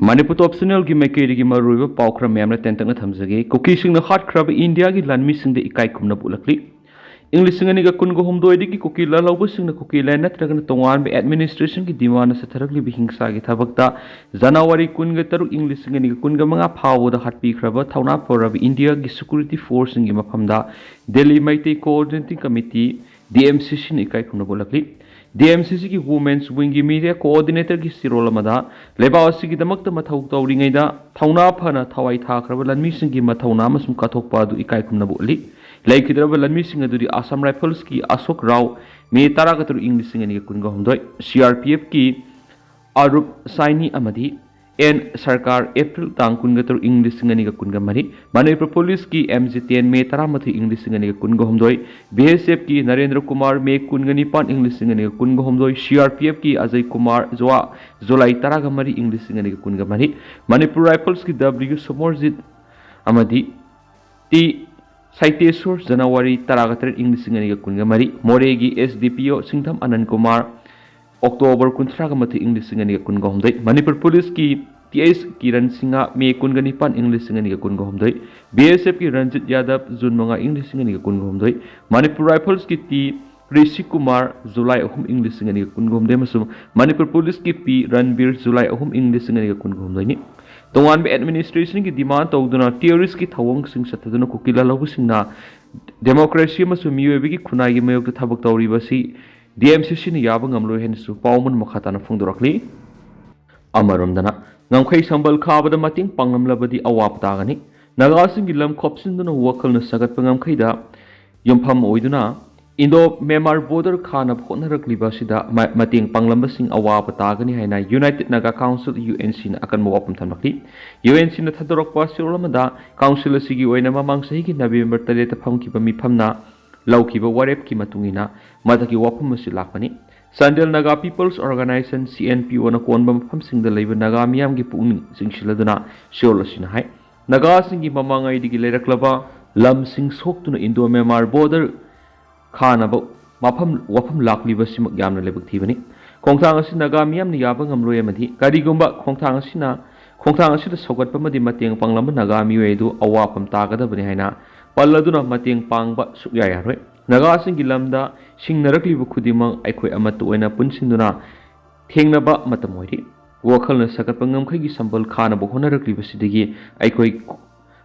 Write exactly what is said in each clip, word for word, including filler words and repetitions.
ꯃꯅꯤꯄꯨꯔ ꯇꯣꯞ ꯆꯦꯅꯦꯜꯒꯤ ꯃꯥꯏꯀꯩꯗꯒꯤ ꯃꯔꯨꯑꯣꯏꯕ ꯄꯥꯎ ꯈꯔ ꯃꯌꯥꯝꯅ ꯇꯦꯟꯇꯛꯅ ꯊꯝꯖꯒꯦ꯫ ꯀꯨꯀꯤꯁꯤꯡꯅ ꯍꯥꯠꯈ꯭ꯔꯕ ꯏꯟꯗꯤꯌꯥꯒꯤ ꯂꯥꯟꯃꯤꯁꯤꯡꯗ ꯏꯀꯥꯏ ꯈꯨꯝꯅꯕ ꯎꯠꯂꯛꯂꯤ꯫ ꯏꯪ ꯂꯤꯁꯤꯡ ꯑꯅꯤꯒ ꯀꯨꯟꯒ ꯍꯨꯝꯗꯣꯏꯗꯒꯤ ꯀꯨꯀꯤ ꯂꯥꯜꯍꯧꯕꯁꯤꯡꯅ ꯀꯨꯀꯤ ꯂꯦꯟ ꯅꯠꯇ꯭ꯔꯒꯅ ꯇꯣꯉꯥꯟꯕ ꯑꯦꯗꯃꯤꯅꯤꯁꯇ꯭ꯔꯦꯁꯟꯒꯤ ꯗꯤꯃꯥꯟꯗ ꯆꯠꯊꯔꯛꯂꯤꯕ ꯍꯤꯡꯁꯥꯒꯤ ꯊꯕꯛꯇ ꯖꯅꯋꯥꯔꯤ ꯀꯨꯟꯒ ꯇꯔꯨꯛ, ꯏꯪ ꯂꯤꯁꯤꯡ ꯑꯅꯤꯒ ꯀꯨꯟꯒ ꯃꯉꯥ ꯐꯥꯎꯕꯗ ꯍꯥꯠꯄꯤꯈ꯭ꯔꯕ ꯊꯧꯅꯥ ꯐꯔꯕ ꯏꯟꯗꯤꯌꯥꯒꯤ ꯁꯦꯀ꯭ꯌꯨꯔꯤꯇꯤ ꯐꯣꯔꯁꯁꯤꯡꯒꯤ ꯃꯐꯝꯗ Delhi Meitei coordinating committee, D M C ꯁꯤꯅ ꯏꯀꯥꯏ ꯈꯨꯝꯅꯕ ꯎꯠꯂꯛꯂꯤ꯫ ꯗꯤ ꯑꯦꯝ ꯁꯤ ꯁꯤꯒꯤ ꯋꯨꯃꯦꯟꯁ ꯋꯤꯡꯒꯤ ꯃꯤꯗꯤꯌꯥ ꯀꯣꯑꯣꯔꯗꯤꯅꯦꯇꯔꯒꯤ ꯆꯦꯔꯣꯜ ꯑꯃꯗ ꯂꯩꯕꯥꯛ ꯑꯁꯤꯒꯤꯗꯃꯛꯇ ꯃꯊꯧ ꯇꯧꯔꯤꯉꯩꯗ ꯊꯧꯅꯥ ꯐꯅ ꯊꯋꯥꯏ ꯊꯥꯈ꯭ꯔꯕ ꯂꯥꯟꯃꯤꯁꯤꯡꯒꯤ ꯃꯊꯧꯅꯥ ꯑꯃꯁꯨꯡ ꯀꯠꯊꯣꯛꯄ ꯑꯗꯨ ꯏꯀꯥꯏ ꯈꯨꯝꯅꯕ ꯎꯠꯂꯤ꯫ ꯂꯩꯈꯤꯗ꯭ꯔꯕ ꯂꯥꯟꯃꯤꯁꯤꯡ ꯑꯗꯨꯗꯤ ꯑꯁꯥꯝ ꯔꯥꯏꯐꯜꯁꯀꯤ ꯑꯁꯣꯛ ꯔꯥꯎ, ꯃꯦ ꯇꯔꯥꯒ ꯇꯔꯨꯛ, ꯏꯪ ꯂꯤꯁꯤꯡ ꯑꯅꯤꯒ ꯀꯨꯟꯒ ꯍꯨꯝꯗꯣꯏ, ꯁꯤ ꯑꯥꯔ ꯄꯤ ꯑꯦꯐꯀꯤ ꯑꯔꯨꯞ ꯁꯥꯏꯅꯤ ꯑꯃꯗꯤ ꯑꯦꯟ ꯁꯔꯀꯥꯔ, ꯑꯦꯄ꯭ꯔꯤꯜ ꯇꯥꯡ ꯀꯨꯟꯒ ꯇꯔꯨꯛ, ꯏꯪ ꯂꯤꯁꯤꯡ ꯑꯅꯤꯒ ꯀꯨꯟꯒ ꯃꯔꯤ, ꯃꯅꯤꯄꯨꯔ ꯄꯨꯂꯤꯁꯀꯤ ꯑꯦꯝ ꯖꯤ ꯇꯦꯟ, ꯃꯦ ꯇꯔꯥꯃꯥꯊꯣꯏ, ꯏꯪ ꯂꯤꯁꯤꯡ ꯑꯅꯤꯒ ꯀꯨꯟꯒ ꯍꯨꯝꯗꯣꯏ, ꯕꯤ ꯑꯦꯁ ꯑꯦꯐꯀꯤ ꯅꯔꯦꯟꯗ꯭ꯔ ꯀꯨꯃꯥꯔ, ꯃꯦ ꯀꯨꯟꯒ ꯅꯤꯄꯥꯟ, ꯏꯪ ꯂꯤꯁꯤꯡ ꯑꯅꯤꯒ ꯀꯨꯟꯒ ꯍꯨꯝꯗꯣꯏ, ꯁꯤ ꯑꯥꯔ ꯄꯤ ꯑꯦꯐꯀꯤ ꯑꯖꯌ ꯀꯨꯃꯥꯔ ꯖ꯭ꯋꯥ, ꯖꯨꯂꯥꯏ ꯇꯔꯥꯒ ꯃꯔꯤ, ꯏꯪ ꯂꯤꯁꯤꯡ ꯑꯅꯤꯒ ꯀꯨꯟꯒ ꯃꯔꯤ, ꯃꯅꯤꯄꯨꯔ ꯔꯥꯏꯐꯜꯁꯀꯤ ꯗꯕ꯭ꯂꯤꯌꯨ ꯁꯣꯃꯣꯔꯖꯤꯠ ꯑꯃꯗꯤ ꯇꯤ ꯁꯥꯏꯇꯦꯁꯣꯔ, ꯖꯅꯋꯥꯔꯤ ꯇꯔꯥꯒ ꯇꯔꯦꯠ, ꯏꯪ ꯂꯤꯁꯤꯡ ꯑꯅꯤꯒ ꯀꯨꯟꯒ ꯃꯔꯤ, ꯃꯣꯔꯦꯒꯤ ꯑꯦꯁ ꯗꯤ ꯄꯤ ꯑꯣ ꯁꯤꯡꯊꯝ ꯑꯅꯟ ꯀꯨꯃꯥꯔ, ꯑꯣꯛꯇꯣꯕꯔ ꯀꯨꯟꯊ꯭ꯔꯥꯒ ꯃꯥꯊꯣꯏ, ꯏꯪ ꯂꯤꯁꯤꯡ ꯑꯅꯤꯒ ꯀꯨꯟꯒ ꯍꯨꯝꯗꯣꯏ, ꯃꯅꯤꯄꯨꯔ ꯄꯨꯂꯤꯁꯀꯤ ꯇꯤ ꯑꯩꯆ ꯀꯤꯔꯟ ꯁꯤꯡꯍ, ꯃꯦ ꯀꯨꯟꯒ ꯅꯤꯄꯥꯟ, ꯏꯪ ꯂꯤꯁꯤꯡ ꯑꯅꯤꯒ ꯀꯨꯟꯒ ꯍꯨꯝꯗꯣꯏ, ꯕꯤ ꯑꯦꯁ ꯑꯦꯐꯀꯤ ꯔꯟꯖꯤꯠ ꯌꯥꯗꯕ, ꯖꯨꯟ ꯃꯉꯥ, ꯏꯪ ꯂꯤꯁꯤꯡ ꯑꯅꯤꯒ ꯀꯨꯟꯒ ꯍꯨꯝꯗꯣꯏ, ꯃꯅꯤꯄꯨꯔ ꯔꯥꯏꯐꯜꯁꯀꯤ ꯇꯤ ꯔꯤꯁꯤ ꯀꯨꯃꯥꯔ, ꯖꯨꯂꯥꯏ ꯑꯍꯨꯝ, ꯏꯪ ꯂꯤꯁꯤꯡ ꯑꯅꯤꯒ ꯀꯨꯟꯒ ꯍꯨꯝꯗꯣꯏ, ꯑꯃꯁꯨꯡ ꯃꯅꯤꯄꯨꯔ ꯄꯨꯂꯤꯁꯀꯤ ꯄꯤ ꯔꯟꯕꯤꯔ, ꯖꯨꯂꯥꯏ ꯑꯍꯨꯝ, ꯏꯪ ꯂꯤꯁꯤꯡ ꯑꯅꯤꯒ ꯀꯨꯟꯒ ꯍꯨꯝꯗꯣꯏꯅꯤ꯫ ꯇꯣꯉꯥꯟꯕ ꯑꯦꯗꯃꯤꯅꯤꯁꯇ꯭ꯔꯦꯁꯟꯒꯤ ꯗꯤꯃꯥꯟ ꯇꯧꯗꯨꯅ ꯇꯦꯔꯣꯔꯤꯁꯀꯤ ꯊꯧꯑꯣꯡꯁꯤꯡ ꯆꯠꯊꯗꯨꯅ ꯀꯨꯀꯤ ꯂꯥꯜꯍꯧꯕꯁꯤꯡꯅ ꯗꯦꯃꯣꯀ꯭ꯔꯦꯁꯤ ꯑꯃꯁꯨꯡ ꯃꯤꯑꯣꯏꯕꯒꯤ ꯈꯨꯟꯅꯥꯏꯒꯤ ꯃꯥꯌꯣꯛꯇ ꯊꯕꯛ ꯇꯧꯔꯤꯕ ꯑꯁꯤ ꯗꯤ ꯑꯦꯝ ꯁꯤ ꯁꯤꯅ ꯌꯥꯕ ꯉꯝꯂꯣꯏ ꯍꯥꯏꯅꯁꯨ ꯄꯥꯎꯃꯟ ꯃꯈꯥ ꯇꯥꯅ ꯐꯣꯡꯗꯣꯔꯛꯂꯤ꯫ ꯑꯃꯔꯣꯝꯗꯅ, ꯉꯝꯈꯩ ꯁꯝꯕꯜ ꯈꯥꯕꯗ ꯃꯇꯦꯡ ꯄꯥꯡꯂꯝꯂꯕꯗꯤ ꯑꯋꯥꯕ ꯇꯥꯒꯅꯤ꯫ ꯅꯥꯒꯥꯁꯤꯡꯒꯤ ꯂꯝ ꯈꯣꯞꯆꯤꯟꯗꯨꯅ ꯋꯥꯈꯜꯅ ꯁꯥꯒꯠꯄ ꯉꯝꯈꯩꯗ ꯌꯨꯝꯐꯝ ꯑꯣꯏꯗꯨꯅ ꯏꯟꯗꯣ ꯃ꯭ꯌꯥꯟꯃꯥꯔ ꯕꯣꯔꯗꯔ ꯈꯥꯅꯕ ꯍꯣꯠꯅꯔꯛꯂꯤꯕ ꯑꯁꯤꯗ ꯃ-, ꯃꯇꯦꯡ ꯄꯥꯡꯂꯝꯕꯁꯤꯡ ꯑꯋꯥꯕ ꯇꯥꯒꯅꯤ ꯍꯥꯏꯅ united Naga council, U N ꯁꯤꯅ ꯑꯀꯟꯕ ꯋꯥꯐꯝ ꯊꯝꯂꯛꯂꯤ꯫ ꯌꯨ ꯑꯦꯟ ꯁꯤꯅ ꯊꯥꯗꯣꯔꯛꯄ ꯆꯦꯔꯣꯜ ꯑꯃꯗ, ꯀꯥꯎꯟꯁꯤꯜ ꯑꯁꯤꯒꯤ ꯑꯣꯏꯅ ꯃꯃꯥꯡ ꯆꯍꯤꯒꯤ ꯅꯕꯦꯝꯕꯔ ꯇꯔꯦꯠꯇ ꯐꯝꯈꯤꯕ ꯃꯤꯐꯝꯅ ꯂꯧꯈꯤꯕ ꯋꯥꯔꯦꯞꯀꯤ ꯃꯇꯨꯡ ꯏꯟꯅ ꯃꯊꯛꯀꯤ ꯋꯥꯐꯝ ꯑꯁꯤ ꯂꯥꯛꯄꯅꯤ꯫ Chandel Naga peoples organisation, C N P ꯑꯣꯅ ꯀꯣꯟꯕ ꯃꯐꯝꯁꯤꯡꯗ ꯂꯩꯕ ꯅꯥꯒꯥ ꯃꯤꯌꯥꯝꯒꯤ ꯄꯨꯛꯅꯤꯡ ꯆꯤꯡꯁꯤꯜꯂꯗꯨꯅ ꯆꯦꯔꯣꯜ ꯑꯁꯤꯅ ꯍꯥꯏ, ꯅꯥꯒꯥꯁꯤꯡꯒꯤ ꯃꯃꯥꯡꯉꯩꯗꯒꯤ ꯂꯩꯔꯛꯂꯕ ꯂꯝꯁꯤꯡ ꯁꯣꯛꯇꯨꯅ ꯏꯟꯗꯣ ꯃ꯭ꯌꯥꯟꯃꯥꯔ ꯕꯣꯔꯗꯔ ꯈꯥꯅꯕ ꯃꯐꯝ, ꯋꯥꯐꯝ ꯂꯥꯛꯂꯤꯕꯁꯤꯃꯛ ꯌꯥꯝꯅ ꯂꯥꯏꯕꯛ ꯊꯤꯕꯅꯤ꯫ ꯈꯣꯡꯊꯥꯡ ꯑꯁꯤ ꯅꯥꯒꯥ ꯃꯤꯌꯥꯝꯅ ꯌꯥꯕ ꯉꯝꯂꯣꯏ ꯑꯃꯗꯤ ꯀꯔꯤꯒꯨꯝꯕ ꯈꯣꯡꯊꯥꯡ ꯑꯁꯤꯅ ꯈꯣꯡꯊꯥꯡ ꯑꯁꯤꯗ ꯁꯧꯒꯠꯄ ꯑꯃꯗꯤ ꯃꯇꯦꯡ ꯄꯥꯡꯂꯝꯕ ꯅꯥꯒꯥ ꯃꯤꯑꯣꯏ ꯑꯗꯨ ꯑꯋꯥꯐꯝ ꯇꯥꯒꯗꯕꯅꯤ ꯍꯥꯏꯅ ꯄꯜꯂꯗꯨꯅ ꯃꯇꯦꯡ ꯄꯥꯡꯕ ꯁꯨꯛꯌꯥ ꯌꯥꯔꯣꯏ꯫ ꯅꯥꯒꯥꯁꯤꯡꯒꯤ ꯂꯝꯗ ꯁꯤꯡꯅꯔꯛꯂꯤꯕ ꯈꯨꯗꯤꯡꯃꯛ ꯑꯩꯈꯣꯏ ꯑꯃꯠꯇ ꯑꯣꯏꯅ ꯄꯨꯟꯁꯤꯟꯗꯨꯅ ꯊꯦꯡꯅꯕ ꯃꯇꯝ ꯑꯣꯏꯔꯤ꯫ ꯋꯥꯈꯜꯅ ꯁꯥꯒꯠꯄ ꯉꯝꯈꯩꯒꯤ ꯁꯝꯕꯜ ꯈꯥꯅꯕ ꯍꯣꯠꯅꯔꯛꯂꯤꯕꯁꯤꯗꯒꯤ ꯑꯩꯈꯣꯏ,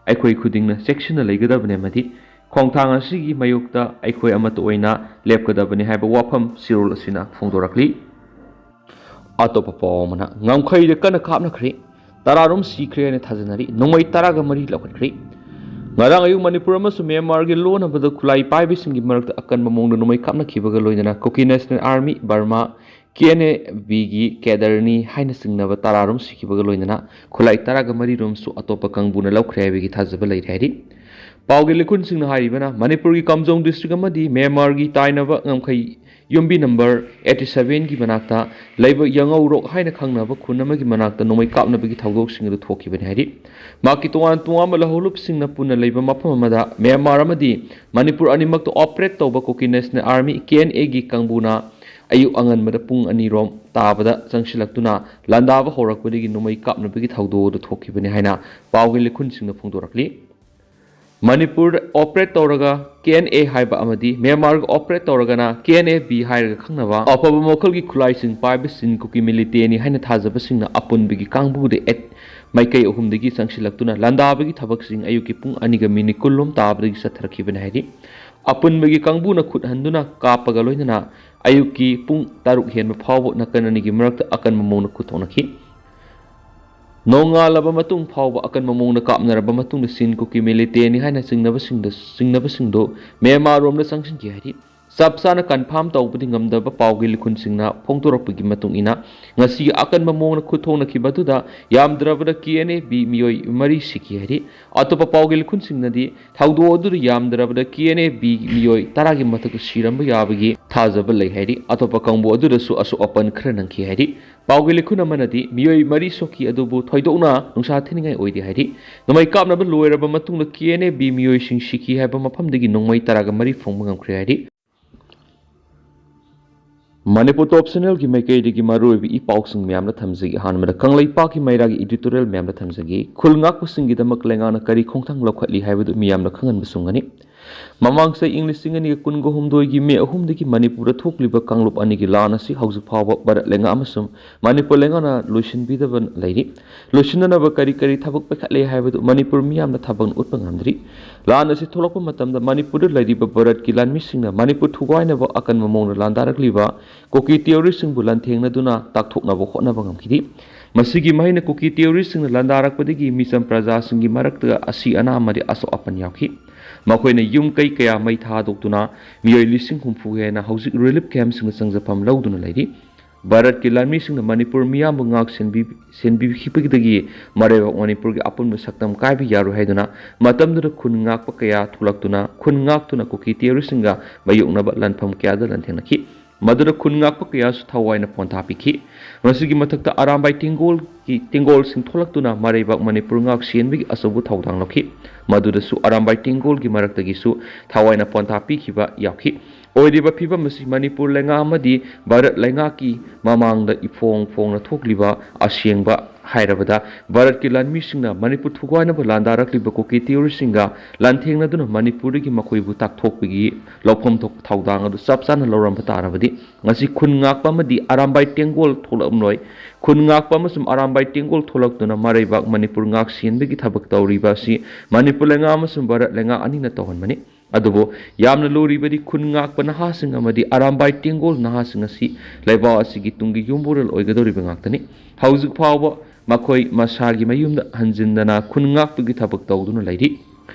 ꯑꯩꯈꯣꯏ ꯈꯨꯗꯤꯡꯅ ꯆꯦꯛꯁꯤꯟꯅ ꯂꯩꯒꯗꯕꯅꯤ ꯑꯃꯗꯤ ꯈꯣꯡꯊꯥꯡ ꯑꯁꯤꯒꯤ ꯃꯥꯌꯣꯛꯇ ꯑꯩꯈꯣꯏ ꯑꯃꯠꯇ ꯑꯣꯏꯅ ꯂꯦꯞꯀꯗꯕꯅꯤ ꯍꯥꯏꯕ ꯋꯥꯐꯝ ꯆꯦꯔꯣꯜ ꯑꯁꯤꯅ ꯐꯣꯡꯗꯣꯔꯛꯂꯤ꯫ ꯑꯇꯣꯞꯄ ꯄꯥꯎ ꯑꯃꯅ, ꯉꯝꯈꯩꯗ ꯀꯟꯅ ꯀꯥꯞꯅꯈ꯭ꯔꯦ꯫ ꯇꯔꯥꯔꯣꯝ ꯁꯤꯈ꯭ꯔꯦ ꯍꯥꯏꯅ ꯊꯥꯖꯅꯔꯤ꯫ ꯅꯣꯡꯃꯩ ꯇꯔꯥꯒ ꯃꯔꯤ ꯂꯧꯈꯠꯈ꯭ꯔꯦ꯫ ꯉꯔꯥꯡ ꯑꯌꯨꯛ ꯃꯅꯤꯄꯨꯔ ꯑꯃꯁꯨꯡ ꯃ꯭ꯌꯥꯟꯃꯥꯔꯒꯤ ꯂꯣꯟꯅꯕꯗ ꯈꯨꯠꯂꯥꯏ ꯄꯥꯏꯕꯁꯤꯡꯒꯤ ꯃꯔꯛꯇ ꯑꯀꯟꯕ ꯃꯑꯣꯡꯗ ꯅꯣꯡꯃꯩ ꯀꯥꯞꯅꯈꯤꯕꯒ ꯂꯣꯏꯅꯅ Kuki national army, Burma, K N A ꯕꯤꯒꯤ ꯀꯦꯗꯔꯅꯤ ꯍꯥꯏꯅ ꯆꯤꯡꯅꯕ ꯇꯔꯥꯔꯣꯝ ꯁꯤꯈꯤꯕꯒ ꯂꯣꯏꯅꯅ ꯈꯨꯠꯂꯥꯏ ꯇꯔꯥꯒ ꯃꯔꯤꯔꯣꯝꯁꯨ ꯑꯇꯣꯞꯄ ꯀꯥꯡꯕꯨꯅ ꯂꯧꯈ꯭ꯔꯦ ꯍꯥꯏꯕꯒꯤ ꯊꯥꯖꯕ ꯂꯩꯔꯦ ꯍꯥꯏꯔꯤ꯫ ꯄꯥꯎꯒꯤ ꯂꯤꯈꯨꯟꯁꯤꯡꯅ ꯍꯥꯏꯔꯤꯕꯅ, ꯃꯅꯤꯄꯨꯔꯒꯤ ꯀꯥꯝꯖꯣꯡ ꯗꯤꯁꯇ꯭ꯔꯤꯛ ꯑꯃꯗꯤ ꯃ꯭ꯌꯥꯟꯃꯥꯔꯒꯤ ꯇꯥꯏꯅꯕ ꯉꯝꯈꯩ ꯌꯨꯝꯕꯤ ꯅꯝꯕꯔ eighty seven ꯒꯤ ꯃꯅꯥꯛꯇ ꯂꯩꯕ ꯌꯥꯉꯧꯔꯣꯛ ꯍꯥꯏꯅ ꯈꯪꯅꯕ ꯈꯨꯟ ꯑꯃꯒꯤ ꯃꯅꯥꯛꯇ ꯅꯣꯡꯃꯩ ꯀꯥꯞꯅꯕꯒꯤ ꯊꯧꯗꯣꯛꯁꯤꯡ ꯑꯗꯨ ꯊꯣꯛꯈꯤꯕꯅꯤ ꯍꯥꯏꯔꯤ꯫ ꯃꯍꯥꯛꯀꯤ ꯇꯣꯉꯥꯟ ꯇꯣꯉꯥꯟꯕ ꯂꯧꯍꯧꯂꯨꯞꯁꯤꯡꯅ ꯄꯨꯟꯅ ꯂꯩꯕ ꯃꯐꯝ ꯑꯃꯗ ꯃ꯭ꯌꯥꯟꯃꯥꯔ ꯑꯃꯗꯤ ꯃꯅꯤꯄꯨꯔ ꯑꯅꯤꯃꯛꯇ ꯑꯣꯄꯔꯦꯠ ꯇꯧꯕ ꯀꯨꯀꯤ ꯅꯦꯁꯅꯦꯜ ꯑꯥꯔꯃꯤ, ꯀꯦ ꯑꯦꯟ ꯑꯦꯒꯤ ꯀꯥꯡꯕꯨꯅ ꯑꯌꯨꯛ ꯑꯉꯟꯕꯗ ꯄꯨꯡ ꯑꯅꯤꯔꯣꯝ ꯇꯥꯕꯗ ꯆꯪꯁꯤꯜꯂꯛꯇꯨꯅ ꯂꯥꯟꯗꯥꯕ ꯍꯧꯔꯛꯄꯗꯒꯤ ꯅꯣꯡꯃꯩ ꯀꯥꯞꯅꯕꯒꯤ ꯊꯧꯗꯣꯛ ꯑꯗꯨ ꯊꯣꯛꯈꯤꯕꯅꯤ ꯍꯥꯏꯅ ꯄꯥꯎꯒꯤ ꯂꯤꯈꯨꯟꯁꯤꯡꯅ ꯐꯣꯡꯗꯣꯔꯛꯂꯤ꯫ ꯃꯅꯤꯄꯨꯔꯗ ꯑꯣꯄꯔꯦꯠ ꯇꯧꯔꯒ ꯀꯦ ꯑꯦꯟ ꯑꯦ ꯍꯥꯏꯕ ꯑꯃꯗꯤ ꯃ꯭ꯌꯥꯟꯃꯥꯔꯒ ꯑꯣꯄꯔꯦꯠ ꯇꯧꯔꯒꯅ ꯀꯦ ꯑꯦꯟ ꯑꯦ ꯕꯤ ꯍꯥꯏꯔꯒ ꯈꯪꯅꯕ ꯑꯐꯕ ꯃꯈꯜꯒꯤ ꯈꯨꯠꯂꯥꯏꯁꯤꯡ ꯄꯥꯏꯕ ꯆꯤꯟ ꯀꯨꯀꯤ ꯃꯤꯂꯤꯇꯦꯅꯤ ꯍꯥꯏꯅ ꯊꯥꯖꯕꯁꯤꯡꯅ ꯑꯄꯨꯟꯕꯒꯤ ꯀꯥꯡꯕꯨꯗ ꯑꯦꯠ ꯃꯥꯏꯀꯩ ꯑꯍꯨꯝꯗꯒꯤ ꯆꯪꯁꯤꯜꯂꯛꯇꯨꯅ ꯂꯥꯟꯗꯥꯕꯒꯤ ꯊꯕꯛꯁꯤꯡ ꯑꯌꯨꯛꯀꯤ ꯄꯨꯡ ꯑꯅꯤꯒ ꯃꯤꯅꯤꯠ ꯀꯨꯟ ꯂꯣꯝ ꯇꯥꯕꯗꯒꯤ ꯆꯠꯊꯔꯛꯈꯤꯕꯅꯤ ꯍꯥꯏꯔꯤ꯫ ꯑꯄꯨꯟꯕꯒꯤ ꯀꯥꯡꯕꯨꯅ ꯈꯨꯠ ꯍꯟꯗꯨꯅ ꯀꯥꯞꯄꯒ ꯂꯣꯏꯅꯅ ꯑꯌꯨꯛꯀꯤ ꯄꯨꯡ ꯇꯔꯨꯛ ꯍꯦꯟꯕ ꯐꯥꯎꯕ ꯅꯥꯀꯟ ꯑꯅꯤꯒꯤ ꯃꯔꯛꯇ ꯑꯀꯟꯕ ꯃꯑꯣꯡꯗ ꯈꯨꯠ ꯊꯣꯛꯅꯈꯤ꯫ ꯅꯣꯡꯉꯥꯜꯂꯕ ꯃꯇꯨꯡ ꯐꯥꯎꯕ ꯑꯀꯟꯕ ꯃꯑꯣꯡꯗ ꯀꯥꯞꯅꯔꯕ ꯃꯇꯨꯡꯗ ꯆꯤꯟ ꯀꯨꯀꯤ ꯃꯤꯂꯤꯇꯦꯅꯤ ꯍꯥꯏꯅ ꯆꯤꯡꯅꯕꯁꯤꯡꯗ, ꯆꯤꯡꯅꯕꯁꯤꯡꯗꯨ ꯃ꯭ꯌꯥꯟꯃꯥꯔ ꯔꯣꯝꯗ ꯆꯪꯁꯤꯟꯈꯤ ꯍꯥꯏꯔꯤ꯫ ꯆꯞ ꯆꯥꯅ ꯀꯟꯐꯥꯔꯝ ꯇꯧꯕꯗꯤ ꯉꯝꯗꯕ ꯄꯥꯎꯒꯤ ꯂꯤꯈꯨꯟꯁꯤꯡꯅ ꯐꯣꯡꯗꯣꯔꯛꯄꯒꯤ ꯃꯇꯨꯡ ꯏꯟꯅ, ꯉꯁꯤ ꯑꯀꯟꯕ ꯃꯑꯣꯡꯗ ꯈꯨꯠ ꯊꯣꯛꯅꯈꯤꯕ ꯑꯗꯨꯗ ꯌꯥꯝꯗ꯭ꯔꯕꯗ ꯀꯦ ꯑꯦꯟ ꯑꯦ ꯕꯤ ꯃꯤꯑꯣꯏ ꯃꯔꯤ ꯁꯤꯈꯤ ꯍꯥꯏꯔꯤ꯫ ꯑꯇꯣꯞꯄ ꯄꯥꯎꯒꯤ ꯂꯤꯈꯨꯟꯁꯤꯡꯅꯗꯤ ꯊꯧꯗꯣꯛ ꯑꯗꯨꯗ ꯌꯥꯝꯗ꯭ꯔꯕꯗ ꯀꯦ ꯑꯦꯟ ꯑꯦ ꯕꯤ ꯃꯤꯑꯣꯏ ꯇꯔꯥꯒꯤ ꯃꯊꯛꯇ ꯁꯤꯔꯝꯕ ꯌꯥꯕꯒꯤ ꯊꯥꯖꯕ ꯂꯩ ꯍꯥꯏꯔꯤ꯫ ꯑꯇꯣꯞꯄ ꯀꯥꯡꯕꯨ ꯑꯗꯨꯗꯁꯨ ꯑꯁꯣꯛ ꯑꯄꯟ ꯈꯔ ꯅꯪꯈꯤ ꯍꯥꯏꯔꯤ꯫ ꯄꯥꯎꯒꯤ ꯂꯤꯈꯨꯟ ꯑꯃꯅꯗꯤ ꯃꯤꯑꯣꯏ ꯃꯔꯤ ꯁꯣꯛꯈꯤ ꯑꯗꯨꯕꯨ ꯊꯣꯏꯗꯣꯛꯅ ꯅꯨꯡꯁꯥ ꯊꯤꯅꯤꯡꯉꯥꯏ ꯑꯣꯏꯗꯦ ꯍꯥꯏꯔꯤ꯫ ꯅꯣꯡꯃꯩ ꯀꯥꯞꯅꯕ ꯂꯣꯏꯔꯕ ꯃꯇꯨꯡꯗ ꯀꯦ ꯑꯦꯟ ꯑꯦ ꯕꯤ ꯃꯤꯑꯣꯏꯁꯤꯡ ꯁꯤꯈꯤ ꯍꯥꯏꯕ ꯃꯐꯝꯗꯒꯤ ꯅꯣꯡꯃꯩ ꯇꯔꯥꯒ ꯃꯔꯤ ꯐꯪꯕ ꯉꯝꯈ꯭ꯔꯦ ꯍꯥꯏꯔꯤ꯫ ꯃꯅꯤꯄꯨꯔ ꯇꯣꯞ ꯆꯦꯅꯦꯜꯒꯤ ꯃꯥꯏꯀꯩꯗꯒꯤ ꯃꯔꯨꯑꯣꯏꯕ ꯏ ꯄꯥꯎꯁꯤꯡ ꯃꯌꯥꯝꯗ ꯊꯝꯖꯒꯦ꯫ ꯑꯍꯥꯟꯕꯗ ꯀꯪꯂꯩꯄꯥꯛꯀꯤ ꯃꯩꯔꯥꯒꯤ ꯏꯗꯤꯇꯣꯔꯤꯌꯦꯜ ꯃꯌꯥꯝꯗ ꯊꯝꯖꯒꯦ꯫ ꯈꯨꯜ ꯉꯥꯛꯄꯁꯤꯡꯒꯤꯗꯃꯛ ꯂꯩꯉꯥꯛꯅ ꯀꯔꯤ ꯈꯣꯡꯊꯥꯡ ꯂꯧꯈꯠꯂꯤ ꯍꯥꯏꯕꯗꯨ ꯃꯤꯌꯥꯝꯅ ꯈꯪꯍꯟꯕ ꯆꯨꯝꯒꯅꯤ꯫ ꯃꯃꯥꯡ ꯆꯍꯤ ꯏꯪ ꯂꯤꯁꯤꯡ ꯑꯅꯤꯒ ꯀꯨꯟꯒ ꯍꯨꯝꯗꯣꯏꯒꯤ ꯃꯦ ꯑꯍꯨꯝꯗꯒꯤ ꯃꯅꯤꯄꯨꯔꯗ ꯊꯣꯛꯂꯤꯕ ꯀꯥꯡꯂꯨꯞ ꯑꯅꯤꯒꯤ ꯂꯥꯟ ꯑꯁꯤ ꯍꯧꯖꯤꯛ ꯐꯥꯎꯕ ꯚꯥꯔꯠ ꯂꯩꯉꯥꯛ ꯑꯃꯁꯨꯡ ꯃꯅꯤꯄꯨꯔ ꯂꯩꯉꯥꯛꯅ ꯂꯣꯏꯁꯤꯟꯕꯤꯗꯕ ꯂꯩꯔꯤ꯫ ꯂꯣꯏꯁꯤꯟꯅꯅꯕ ꯀꯔꯤ ꯀꯔꯤ ꯊꯕꯛ ꯄꯥꯏꯈꯠꯂꯦ ꯍꯥꯏꯕꯗꯨ ꯃꯅꯤꯄꯨꯔ ꯃꯤꯌꯥꯝꯅ ꯊꯥꯕꯜ ꯎꯠꯄ ꯉꯝꯗ꯭ꯔꯤ꯫ ꯂꯥꯟ ꯑꯁꯤ ꯊꯣꯛꯂꯛꯄ ꯃꯇꯝꯗ ꯃꯅꯤꯄꯨꯔꯗ ꯂꯩꯔꯤꯕ ꯚꯥꯔꯠꯀꯤ ꯂꯥꯟꯃꯤꯁꯤꯡꯅ ꯃꯅꯤꯄꯨꯔ ꯊꯨꯒꯥꯏꯅꯕ ꯑꯀꯟꯕ ꯃꯑꯣꯡꯗ ꯂꯥꯟꯗꯥꯔꯛꯂꯤꯕ ꯀꯨꯀꯤ ꯇꯦꯔꯣꯔꯤꯁꯁꯤꯡꯕꯨ ꯂꯥꯟꯊꯦꯡꯅꯗꯨꯅ ꯇꯥꯛꯊꯣꯛꯅꯕ ꯍꯣꯠꯅꯕ ꯉꯝꯈꯤꯗꯦ꯫ ꯃꯁꯤꯒꯤ ꯃꯍꯩꯅ ꯀꯨꯀꯤ ꯇꯦꯔꯣꯔꯤꯁꯁꯤꯡꯅ ꯂꯥꯟꯗꯥꯔꯛꯄꯗꯒꯤ ꯃꯤꯆꯝ ꯄ꯭ꯔꯖꯥꯁꯤꯡꯒꯤ ꯃꯔꯛꯇ ꯑꯁꯤ ꯑꯅꯥ ꯑꯃꯗꯤ ꯑꯁꯣꯛ ꯑꯄꯟ ꯌꯥꯎꯈꯤ꯫ ꯃꯈꯣꯏꯅ ꯌꯨꯝ ꯀꯩ ꯀꯌꯥ ꯃꯩ ꯊꯥꯗꯣꯛꯇꯨꯅ ꯃꯤꯑꯣꯏ ꯂꯤꯁꯤꯡ ꯍꯨꯝꯐꯨ ꯍꯦꯟꯅ ꯍꯧꯖꯤꯛ ꯔꯤꯂꯤꯐ ꯀꯦꯝꯞꯁꯤꯡꯗ ꯆꯪꯖꯐꯝ ꯂꯧꯗꯨꯅ ꯂꯩꯔꯤ꯫ ꯚꯥꯔꯠꯀꯤ ꯂꯥꯟꯃꯤꯁꯤꯡꯅ ꯃꯅꯤꯄꯨꯔ ꯃꯤꯌꯥꯝꯕꯨ ꯉꯥꯛ ꯁꯦꯟꯕꯤ-, ꯁꯦꯟꯕꯤꯈꯤꯕꯗꯒꯤ ꯃꯔꯩꯕꯥꯛ ꯃꯅꯤꯄꯨꯔꯒꯤ ꯑꯄꯨꯟꯕ ꯁꯛꯇꯝ ꯀꯥꯏꯕ ꯌꯥꯔꯣꯏ ꯍꯥꯏꯗꯨꯅ ꯃꯇꯝꯗꯨꯗ ꯈꯨꯟ ꯉꯥꯛꯄ ꯀꯌꯥ ꯊꯣꯛꯂꯛꯇꯨꯅ, ꯈꯨꯟ ꯉꯥꯛꯇꯨꯅ ꯀꯨꯀꯤ ꯇꯦꯔꯣꯔꯤꯁꯁꯤꯡꯒ ꯃꯥꯌꯣꯛꯅꯕ ꯂꯥꯟꯐꯝ ꯀꯌꯥꯗ ꯂꯥꯟꯊꯦꯡꯅꯈꯤ꯫ ꯃꯗꯨꯗ ꯈꯨꯟ ꯉꯥꯛꯄ ꯀꯌꯥꯁꯨ ꯊꯋꯥꯏꯅ ꯄꯣꯟꯊꯥ ꯄꯤꯈꯤ꯫ ꯃꯁꯤꯒꯤ ꯃꯊꯛꯇ ꯑꯔꯥꯝꯕꯥꯏ ꯇꯦꯡꯒꯣꯜꯒꯤ, ꯇꯦꯡꯒꯣꯜꯁꯤꯡ ꯊꯣꯛꯂꯛꯇꯨꯅ ꯃꯔꯩꯕꯥꯛ ꯃꯅꯤꯄꯨꯔ ꯉꯥꯛ ꯁꯦꯟꯕꯒꯤ ꯑꯆꯧꯕ ꯊꯧꯗꯥꯡ ꯂꯧꯈꯤ꯫ ꯃꯗꯨꯗꯁꯨ ꯑꯔꯥꯝꯕꯥꯏ ꯇꯦꯡꯒꯣꯜꯒꯤ ꯃꯔꯛꯇꯒꯤꯁꯨ ꯊꯋꯥꯏꯅ ꯄꯣꯟꯊꯥ ꯄꯤꯈꯤꯕ ꯌꯥꯎꯈꯤ꯫ ꯑꯣꯏꯔꯤꯕ ꯐꯤꯕꯝ ꯑꯁꯤ ꯃꯅꯤꯄꯨꯔ ꯂꯩꯉꯥꯛ ꯑꯃꯗꯤ ꯚꯥꯔꯠ ꯂꯩꯉꯥꯛꯀꯤ ꯃꯃꯥꯡꯗ ꯏꯐꯣꯡ ꯐꯣꯡꯅ ꯊꯣꯛꯂꯤꯕ ꯑꯁꯦꯡꯕ ꯍꯥꯏꯔꯕꯗ ꯚꯥꯔꯠꯀꯤ ꯂꯥꯟꯃꯤꯁꯤꯡꯅ ꯃꯅꯤꯄꯨꯔ ꯊꯨꯒꯥꯏꯅꯕ ꯂꯥꯟꯗꯥꯔꯛꯂꯤꯕ ꯀꯨꯀꯤ ꯇꯦꯔꯣꯔꯤꯁꯁꯤꯡꯒ ꯂꯥꯟꯊꯦꯡꯅꯗꯨꯅ ꯃꯅꯤꯄꯨꯔꯗꯒꯤ ꯃꯈꯣꯏꯕꯨ ꯇꯥꯛꯊꯣꯛꯄꯒꯤ ꯂꯧꯐꯝ ꯊꯣꯛꯄ ꯊꯧꯗꯥꯡ ꯑꯗꯨ ꯆꯞ ꯆꯥꯅ ꯂꯧꯔꯝꯕ ꯇꯥꯔꯕꯗꯤ ꯉꯁꯤ ꯈꯨꯟ ꯉꯥꯛꯄ ꯑꯃꯗꯤ ꯑꯔꯥꯝꯕꯥꯏ ꯇꯦꯡꯒꯣꯜ ꯊꯣꯛꯂꯛꯂꯝꯂꯣꯏ꯫ ꯈꯨꯟ ꯉꯥꯛꯄ ꯑꯃꯁꯨꯡ ꯑꯔꯥꯝꯕꯥꯏ ꯇꯦꯡꯒꯣꯜ ꯊꯣꯛꯂꯛꯇꯨꯅ ꯃꯔꯩꯕꯥꯛ ꯃꯅꯤꯄꯨꯔ ꯉꯥꯛ ꯁꯦꯟꯕꯒꯤ ꯊꯕꯛ ꯇꯧꯔꯤꯕ ꯑꯁꯤ ꯃꯅꯤꯄꯨꯔ ꯂꯩꯉꯥꯛ ꯑꯃꯁꯨꯡ ꯚꯥꯔꯠ ꯂꯩꯉꯥꯛ ꯑꯅꯤꯅ ꯇꯧꯍꯟꯕꯅꯤ꯫ ꯑꯗꯨꯕꯨ ꯌꯥꯝꯅ ꯂꯨꯔꯤꯕꯗꯤ ꯈꯨꯟ ꯉꯥꯛꯄ ꯅꯍꯥꯁꯤꯡ ꯑꯃꯗꯤ ꯑꯔꯥꯝꯕꯥꯏ ꯇꯦꯡꯒꯣꯜ ꯅꯍꯥꯁꯤꯡ ꯑꯁꯤ ꯂꯩꯕꯥꯛ ꯑꯁꯤꯒꯤ ꯇꯨꯡꯒꯤ ꯌꯨꯝꯕꯨꯔꯦꯜ ꯑꯣꯏꯒꯗꯧꯔꯤꯕ ꯉꯥꯛꯇꯅꯤ꯫ ꯍꯧꯖꯤꯛ ꯐꯥꯎꯕ ꯃꯈꯣꯏ ꯃꯁꯥꯒꯤ ꯃꯌꯨꯝꯗ ꯍꯟꯖꯤꯟꯗꯅ ꯈꯨꯟ ꯉꯥꯛꯄꯒꯤ ꯊꯕꯛ ꯇꯧꯗꯨꯅ ꯂꯩꯔꯤ꯫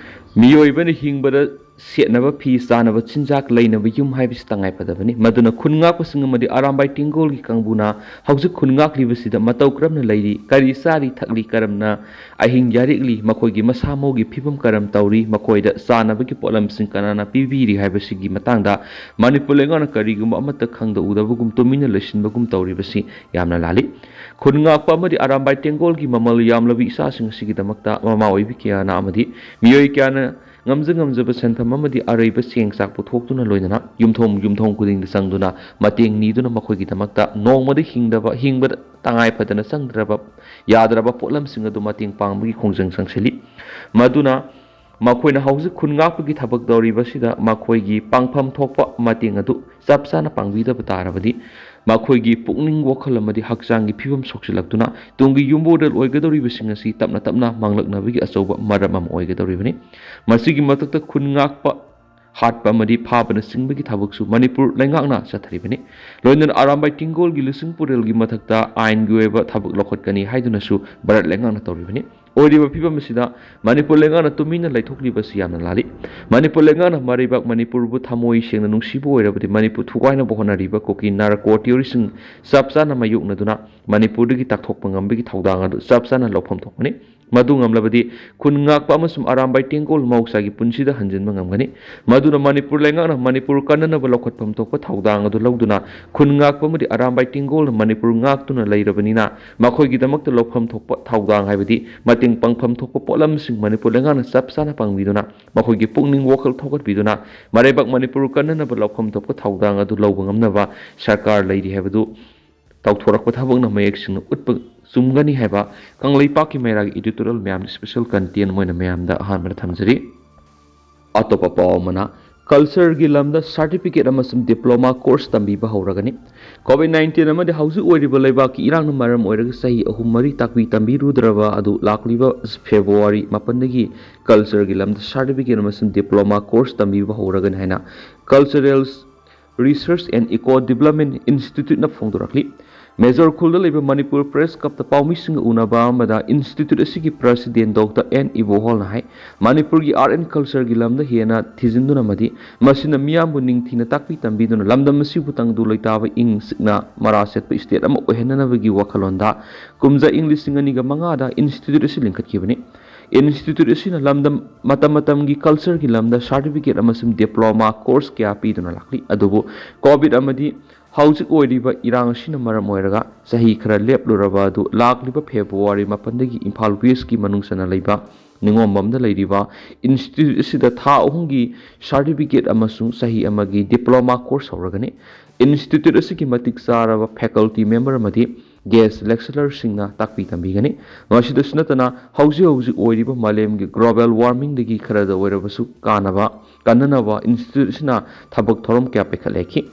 ꯃꯤꯑꯣꯏꯕꯅ ꯍꯤꯡꯕꯗ ꯁꯦꯠꯅꯕ ꯐꯤ, ꯆꯥꯅꯕ ꯆꯤꯟꯖꯥꯛ, ꯂꯩꯅꯕ ꯌꯨꯝ ꯍꯥꯏꯕꯁꯤ ꯇꯉꯥꯏ ꯐꯗꯕꯅꯤ꯫ ꯃꯗꯨꯅ ꯈꯨꯟ ꯉꯥꯛꯄꯁꯤꯡ ꯑꯃꯗꯤ ꯑꯔꯥꯝꯕꯥꯏ ꯇꯦꯡꯒꯣꯜꯒꯤ ꯀꯥꯡꯕꯨꯅ ꯍꯧꯖꯤꯛ ꯈꯨꯟ ꯉꯥꯛꯂꯤꯕꯁꯤꯗ ꯃꯇꯧ ꯀꯔꯝꯅ ꯂꯩꯔꯤ, ꯀꯔꯤ ꯆꯥꯔꯤ ꯊꯛꯂꯤ, ꯀꯔꯝꯅ ꯑꯍꯤꯡ ꯌꯥꯔꯦꯛꯂꯤ, ꯃꯈꯣꯏꯒꯤ ꯃꯁꯥ ꯃꯎꯒꯤ ꯐꯤꯕꯝ ꯀꯔꯝ ꯇꯧꯔꯤ, ꯃꯈꯣꯏꯗ ꯆꯥꯅꯕꯒꯤ ꯄꯣꯠꯂꯝꯁꯤꯡ ꯀꯅꯥꯅ ꯄꯤꯕꯤꯔꯤ ꯍꯥꯏꯕꯁꯤꯒꯤ ꯃꯇꯥꯡꯗ ꯃꯅꯤꯄꯨꯔ ꯂꯩꯉꯥꯛꯅ ꯀꯔꯤꯒꯨꯝꯕ ꯑꯃꯠꯇ ꯈꯪꯗ ꯎꯗꯕꯒꯨꯝ ꯇꯨꯃꯤꯟꯅ ꯂꯩꯁꯤꯟꯕꯒꯨꯝ ꯇꯧꯔꯤꯕꯁꯤ ꯌꯥꯝꯅ ꯂꯥꯜꯂꯤ꯫ ꯈꯨꯟ ꯉꯥꯛꯄ ꯑꯃꯗꯤ ꯑꯔꯥꯝꯕꯥꯏ ꯇꯦꯡꯒꯣꯜꯒꯤ ꯃꯃꯜ ꯌꯥꯝꯂꯕ ꯏꯆꯥꯁꯤꯡ ꯑꯁꯤꯒꯤꯗꯃꯛꯇ ꯃꯃꯥ ꯑꯣꯏꯕꯤ ꯀꯌꯥꯅ ꯑꯃꯗꯤ ꯃꯤꯑꯣꯏ ꯀꯌꯥꯅ ꯉꯝꯖ ꯉꯝꯖꯕ ꯁꯦꯟꯐꯝ ꯑꯃꯗꯤ ꯑꯔꯩꯕ ꯆꯦꯡ ꯆꯥꯛ ꯄꯨꯊꯣꯛꯇꯨꯅ ꯂꯣꯏꯅꯅ ꯌꯨꯝꯊꯣꯡ ꯌꯨꯝꯊꯣꯡ ꯈꯨꯗꯤꯡꯗ ꯆꯪꯗꯨꯅ ꯃꯇꯦꯡ ꯅꯤꯗꯨꯅ ꯃꯈꯣꯏꯒꯤꯗꯃꯛꯇ ꯅꯣꯡꯃꯗ ꯍꯤꯡꯗꯕ, ꯍꯤꯡꯕꯗ ꯇꯉꯥꯏ ꯐꯗꯅ ꯆꯪꯗ꯭ꯔꯕ, ꯌꯥꯗ꯭ꯔꯕ ꯄꯣꯠꯂꯝꯁꯤꯡ ꯑꯗꯨ ꯃꯇꯦꯡ ꯄꯥꯡꯕꯒꯤ ꯈꯣꯡꯖꯪ ꯆꯪꯁꯤꯜꯂꯤ꯫ ꯃꯗꯨꯅ ꯃꯈꯣꯏꯅ ꯍꯧꯖꯤꯛ ꯈꯨꯟ ꯉꯥꯛꯄꯒꯤ ꯊꯕꯛ ꯇꯧꯔꯤꯕꯁꯤꯗ ꯃꯈꯣꯏꯒꯤ ꯄꯥꯡꯐꯝ ꯊꯣꯛꯄ ꯃꯇꯦꯡ ꯑꯗꯨ ꯆꯞ ꯆꯥꯅ ꯄꯥꯡꯕꯤꯗꯕ ꯇꯥꯔꯕꯗꯤ, ꯃꯈꯣꯏꯒꯤ ꯄꯨꯛꯅꯤꯡ ꯋꯥꯈꯜ ꯑꯃꯗꯤ ꯍꯛꯆꯥꯡꯒꯤ ꯐꯤꯕꯝ ꯁꯣꯛꯆꯤꯜꯂꯛꯇꯨꯅ ꯇꯨꯡꯒꯤ ꯌꯨꯝꯕꯨꯔꯦꯜ ꯑꯣꯏꯒꯗꯧꯔꯤꯕꯁꯤꯡ ꯑꯁꯤ ꯇꯞꯅ ꯇꯞꯅ ꯃꯥꯡꯂꯛꯅꯕꯒꯤ ꯑꯆꯧꯕ ꯃꯔꯝ ꯑꯃ ꯑꯣꯏꯒꯗꯧꯔꯤꯕꯅꯤ꯫ ꯃꯁꯤꯒꯤ ꯃꯊꯛꯇ ꯈꯨꯟ ꯉꯥꯛꯄ, ꯍꯥꯠꯄ ꯑꯃꯗꯤ ꯐꯥꯕꯅꯆꯤꯡꯕꯒꯤ ꯊꯕꯛꯁꯨ ꯃꯅꯤꯄꯨꯔ ꯂꯩꯉꯥꯛꯅ ꯆꯠꯊꯔꯤꯕꯅꯤ꯫ ꯂꯣꯏꯅꯅ ꯑꯔꯥꯝꯕꯥꯏ ꯇꯦꯡꯒꯣꯜꯒꯤ ꯂꯨꯆꯤꯡ ꯄꯨꯔꯦꯜꯒꯤ ꯃꯊꯛꯇ ꯑꯥꯏꯟꯒꯤ ꯑꯣꯏꯕ ꯊꯕꯛ ꯂꯧꯈꯠꯀꯅꯤ ꯍꯥꯏꯗꯨꯅꯁꯨ ꯚꯥꯔꯠ ꯂꯩꯉꯥꯛꯅ ꯇꯧꯔꯤꯕꯅꯤ꯫ ꯑꯣꯏꯔꯤꯕ ꯐꯤꯕꯝ ꯑꯁꯤꯗ ꯃꯅꯤꯄꯨꯔ ꯂꯩꯉꯥꯛꯅ ꯇꯨꯃꯤꯟꯅ ꯂꯩꯊꯣꯛꯂꯤꯕꯁꯤ ꯌꯥꯝꯅ ꯂꯥꯜꯂꯤ꯫ ꯃꯅꯤꯄꯨꯔ ꯂꯩꯉꯥꯛꯅ ꯃꯔꯩꯕꯥꯛ ꯃꯅꯤꯄꯨꯔꯕꯨ ꯊꯃꯣꯏ ꯁꯦꯡꯅ ꯅꯨꯡꯁꯤꯕ ꯑꯣꯏꯔꯕꯗꯤ ꯃꯅꯤꯄꯨꯔ ꯊꯨꯒꯥꯏꯅꯕ ꯍꯣꯠꯅꯔꯤꯕ ꯀꯨꯀꯤ ꯅꯥꯔꯀꯣ ꯇꯤꯑꯣꯔꯤꯁꯤꯡ ꯆꯞ ꯆꯥꯅ ꯃꯥꯌꯣꯛꯅꯗꯨꯅ ꯃꯅꯤꯄꯨꯔꯗꯒꯤ ꯇꯥꯛꯊꯣꯛꯄ ꯉꯝꯕꯒꯤ ꯊꯧꯗꯥꯡ ꯑꯗꯨ ꯆꯞ ꯆꯥꯅ ꯂꯧꯐꯝ ꯊꯣꯛꯄꯅꯤ꯫ ꯃꯗꯨ ꯉꯝꯂꯕꯗꯤ ꯈꯨꯟ ꯉꯥꯛꯄ ꯑꯃꯁꯨꯡ ꯑꯔꯥꯝꯕꯥꯏ ꯇꯦꯡꯒꯣꯜ ꯃꯍꯧꯁꯥꯒꯤ ꯄꯨꯟꯁꯤꯗ ꯍꯟꯖꯤꯟꯕ ꯉꯝꯒꯅꯤ꯫ ꯃꯗꯨꯅ ꯃꯅꯤꯄꯨꯔ ꯂꯩꯉꯥꯛꯅ ꯃꯅꯤꯄꯨꯔ ꯀꯟꯅꯅꯕ ꯂꯧꯈꯠꯐꯝ ꯊꯣꯛꯄ ꯊꯧꯗꯥꯡ ꯑꯗꯨ ꯂꯧꯗꯨꯅ ꯈꯨꯟ ꯉꯥꯛꯄ ꯑꯃꯗꯤ ꯑꯔꯥꯝꯕꯥꯏ ꯇꯦꯡꯒꯣꯜꯅ ꯃꯅꯤꯄꯨꯔ ꯉꯥꯛꯇꯨꯅ ꯂꯩꯔꯕꯅꯤꯅ ꯃꯈꯣꯏꯒꯤꯗꯃꯛꯇ ꯂꯧꯐꯝ ꯊꯣꯛꯄ ꯊꯧꯗꯥꯡ ꯍꯥꯏꯕꯗꯤ ꯃꯇꯦꯡ ꯄꯥꯡꯐꯝ ꯊꯣꯛꯄ ꯄꯣꯠꯂꯝꯁꯤꯡ ꯃꯅꯤꯄꯨꯔ ꯂꯩꯉꯥꯛꯅ ꯆꯞ ꯆꯥꯅ ꯄꯥꯡꯕꯤꯗꯨꯅ ꯃꯈꯣꯏꯒꯤ ꯄꯨꯛꯅꯤꯡ ꯋꯥꯈꯜ ꯊꯧꯒꯠꯄꯤꯗꯨꯅ ꯃꯔꯩꯕꯥꯛ ꯃꯅꯤꯄꯨꯔ ꯀꯟꯅꯅꯕ ꯂꯧꯐꯝ ꯊꯣꯛꯄ ꯊꯧꯗꯥꯡ ꯑꯗꯨ ꯂꯧꯕ ꯉꯝꯅꯕ ꯁꯔꯀꯥꯔ ꯂꯩꯔꯤ ꯍꯥꯏꯕꯗꯨ ꯇꯧꯊꯣꯔꯛꯄ ꯊꯕꯛꯅ ꯃꯌꯦꯛ ꯁꯦꯡꯅ ꯎꯠꯄ ꯆꯨꯝꯒꯅꯤ ꯍꯥꯏꯕ ꯀꯪꯂꯩꯄꯥꯛꯀꯤ ꯃꯩꯔꯥꯒꯤ editorial ꯃꯌꯥꯝꯗ special content ꯑꯣꯏꯅ ꯃꯌꯥꯝꯗ ꯑꯍꯥꯟꯕꯗ ꯊꯝꯖꯔꯤ꯫ ꯑꯇꯣꯞꯄ ꯄꯥꯎ ꯑꯃꯅ, cultureꯒꯤ ꯂꯝꯗ certificate ꯑꯃꯁꯨꯡ diploma course ꯇꯝꯕꯤꯕ ꯍꯧꯔꯒꯅꯤ꯫ COVID nineteen ꯑꯃꯗꯤ ꯍꯧꯖꯤꯛ ꯑꯣꯏꯔꯤꯕ ꯂꯩꯕꯥꯛꯀꯤ ꯏꯔꯥꯡꯅ ꯃꯔꯝ ꯑꯣꯏꯔꯒ ꯆꯍꯤ ꯑꯍꯨꯝ ꯃꯔꯤ ꯇꯥꯛꯄꯤ ꯇꯝꯕꯤꯔꯨꯗ꯭ꯔꯕ ꯑꯗꯨ ꯂꯥꯛꯂꯤꯕ February ꯃꯥꯄꯟꯗꯒꯤ cultureꯒꯤ ꯂꯝꯗ certificate ꯑꯃꯁꯨꯡ diploma course ꯇꯝꯕꯤꯕ ꯍꯧꯔꯒꯅꯤ ꯍꯥꯏꯅ Cultural Research and Eco Development Instituteꯅ ꯐꯣꯡꯗꯣꯔꯛꯂꯤ꯫ ꯃꯦꯖꯣꯔ ꯈꯨꯜꯗ ꯂꯩꯕ ꯃꯅꯤꯄꯨꯔ Press Clubꯇ ꯄꯥꯎꯃꯤꯁꯤꯡꯒ ꯎꯅꯕ ꯑꯃꯗ institute ꯑꯁꯤꯒꯤ president Doctor N ꯏꯕꯣꯍꯣꯜꯅ ꯍꯥꯏ, ꯃꯅꯤꯄꯨꯔꯒꯤ art and cultureꯒꯤ ꯂꯝꯗ ꯍꯦꯟꯅ ꯊꯤꯖꯤꯟꯗꯨꯅ ꯑꯃꯗꯤ ꯃꯁꯤꯅ ꯃꯤꯌꯥꯝꯕꯨ ꯅꯤꯡꯊꯤꯅ ꯇꯥꯛꯄꯤ ꯇꯝꯕꯤꯗꯨꯅ ꯂꯝꯗꯝ ꯑꯁꯤꯕꯨ ꯇꯪꯗꯨ ꯂꯩꯇꯥꯕ ꯏꯪ ꯆꯤꯛꯅ ꯃꯔꯥ ꯁꯦꯠꯄ state ꯑꯃ ꯑꯣꯏꯍꯟꯅꯅꯕꯒꯤ ꯋꯥꯈꯜꯂꯣꯟꯗ ꯀꯨꯝꯖꯥ ꯏꯪ ꯂꯤꯁꯤꯡ ꯑꯅꯤꯒ ꯃꯉꯥꯗ institute ꯑꯁꯤ ꯂꯤꯡꯈꯠꯈꯤꯕꯅꯤ꯫ Institute ꯑꯁꯤꯅ ꯂꯝꯗꯝ, ꯃꯇꯝ ꯃꯇꯝꯒꯤ cultureꯒꯤ ꯂꯝꯗ certificate ꯑꯃꯁꯨꯡ diploma course ꯀꯌꯥ ꯄꯤꯗꯨꯅ ꯂꯥꯛꯂꯤ꯫ ꯑꯗꯨꯕꯨ COVID ꯑꯃꯗꯤ ꯍꯧꯖꯤꯛ ꯑꯣꯏꯔꯤꯕ ꯏꯔꯥꯡ ꯑꯁꯤꯅ ꯃꯔꯝ ꯑꯣꯏꯔꯒ ꯆꯍꯤ ꯈꯔ ꯂꯦꯞꯂꯨꯔꯕ ꯑꯗꯨ ꯂꯥꯛꯂꯤꯕ February ꯃꯥꯄꯟꯗꯒꯤ ꯏꯝꯐꯥꯜ Westꯀꯤ ꯃꯅꯨꯡ ꯆꯟꯅ ꯂꯩꯕ ꯅꯤꯉꯣꯝꯕꯝꯗ ꯂꯩꯔꯤꯕ institute ꯑꯁꯤꯗ ꯊꯥ ꯑꯍꯨꯝꯒꯤ certificate ꯑꯃꯁꯨꯡ ꯆꯍꯤ ꯑꯃꯒꯤ diploma course ꯍꯧꯔꯒꯅꯤ꯫ Institute ꯑꯁꯤꯒꯤ ꯃꯇꯤꯛ ꯆꯥꯔꯕ faculty member ꯑꯃꯗꯤ guest lecturerꯁꯤꯡꯅ ꯇꯥꯛꯄꯤ ꯇꯝꯕꯤꯒꯅꯤ꯫ ꯃꯁꯤꯗꯁꯨ ꯅꯠꯇꯅ ꯍꯧꯖꯤꯛ ꯍꯧꯖꯤꯛ ꯑꯣꯏꯔꯤꯕ ꯃꯥꯂꯦꯝꯒꯤ global warmingꯗꯒꯤ ꯈꯔꯗ ꯑꯣꯏꯔꯕꯁꯨ ꯀꯥꯟꯅꯕ ꯀꯟꯅꯅꯕ institute ꯑꯁꯤꯅ ꯊꯕꯛ ꯊꯧꯔꯝ ꯀꯌꯥ ꯄꯥꯏꯈꯠꯂꯛꯈꯤ꯫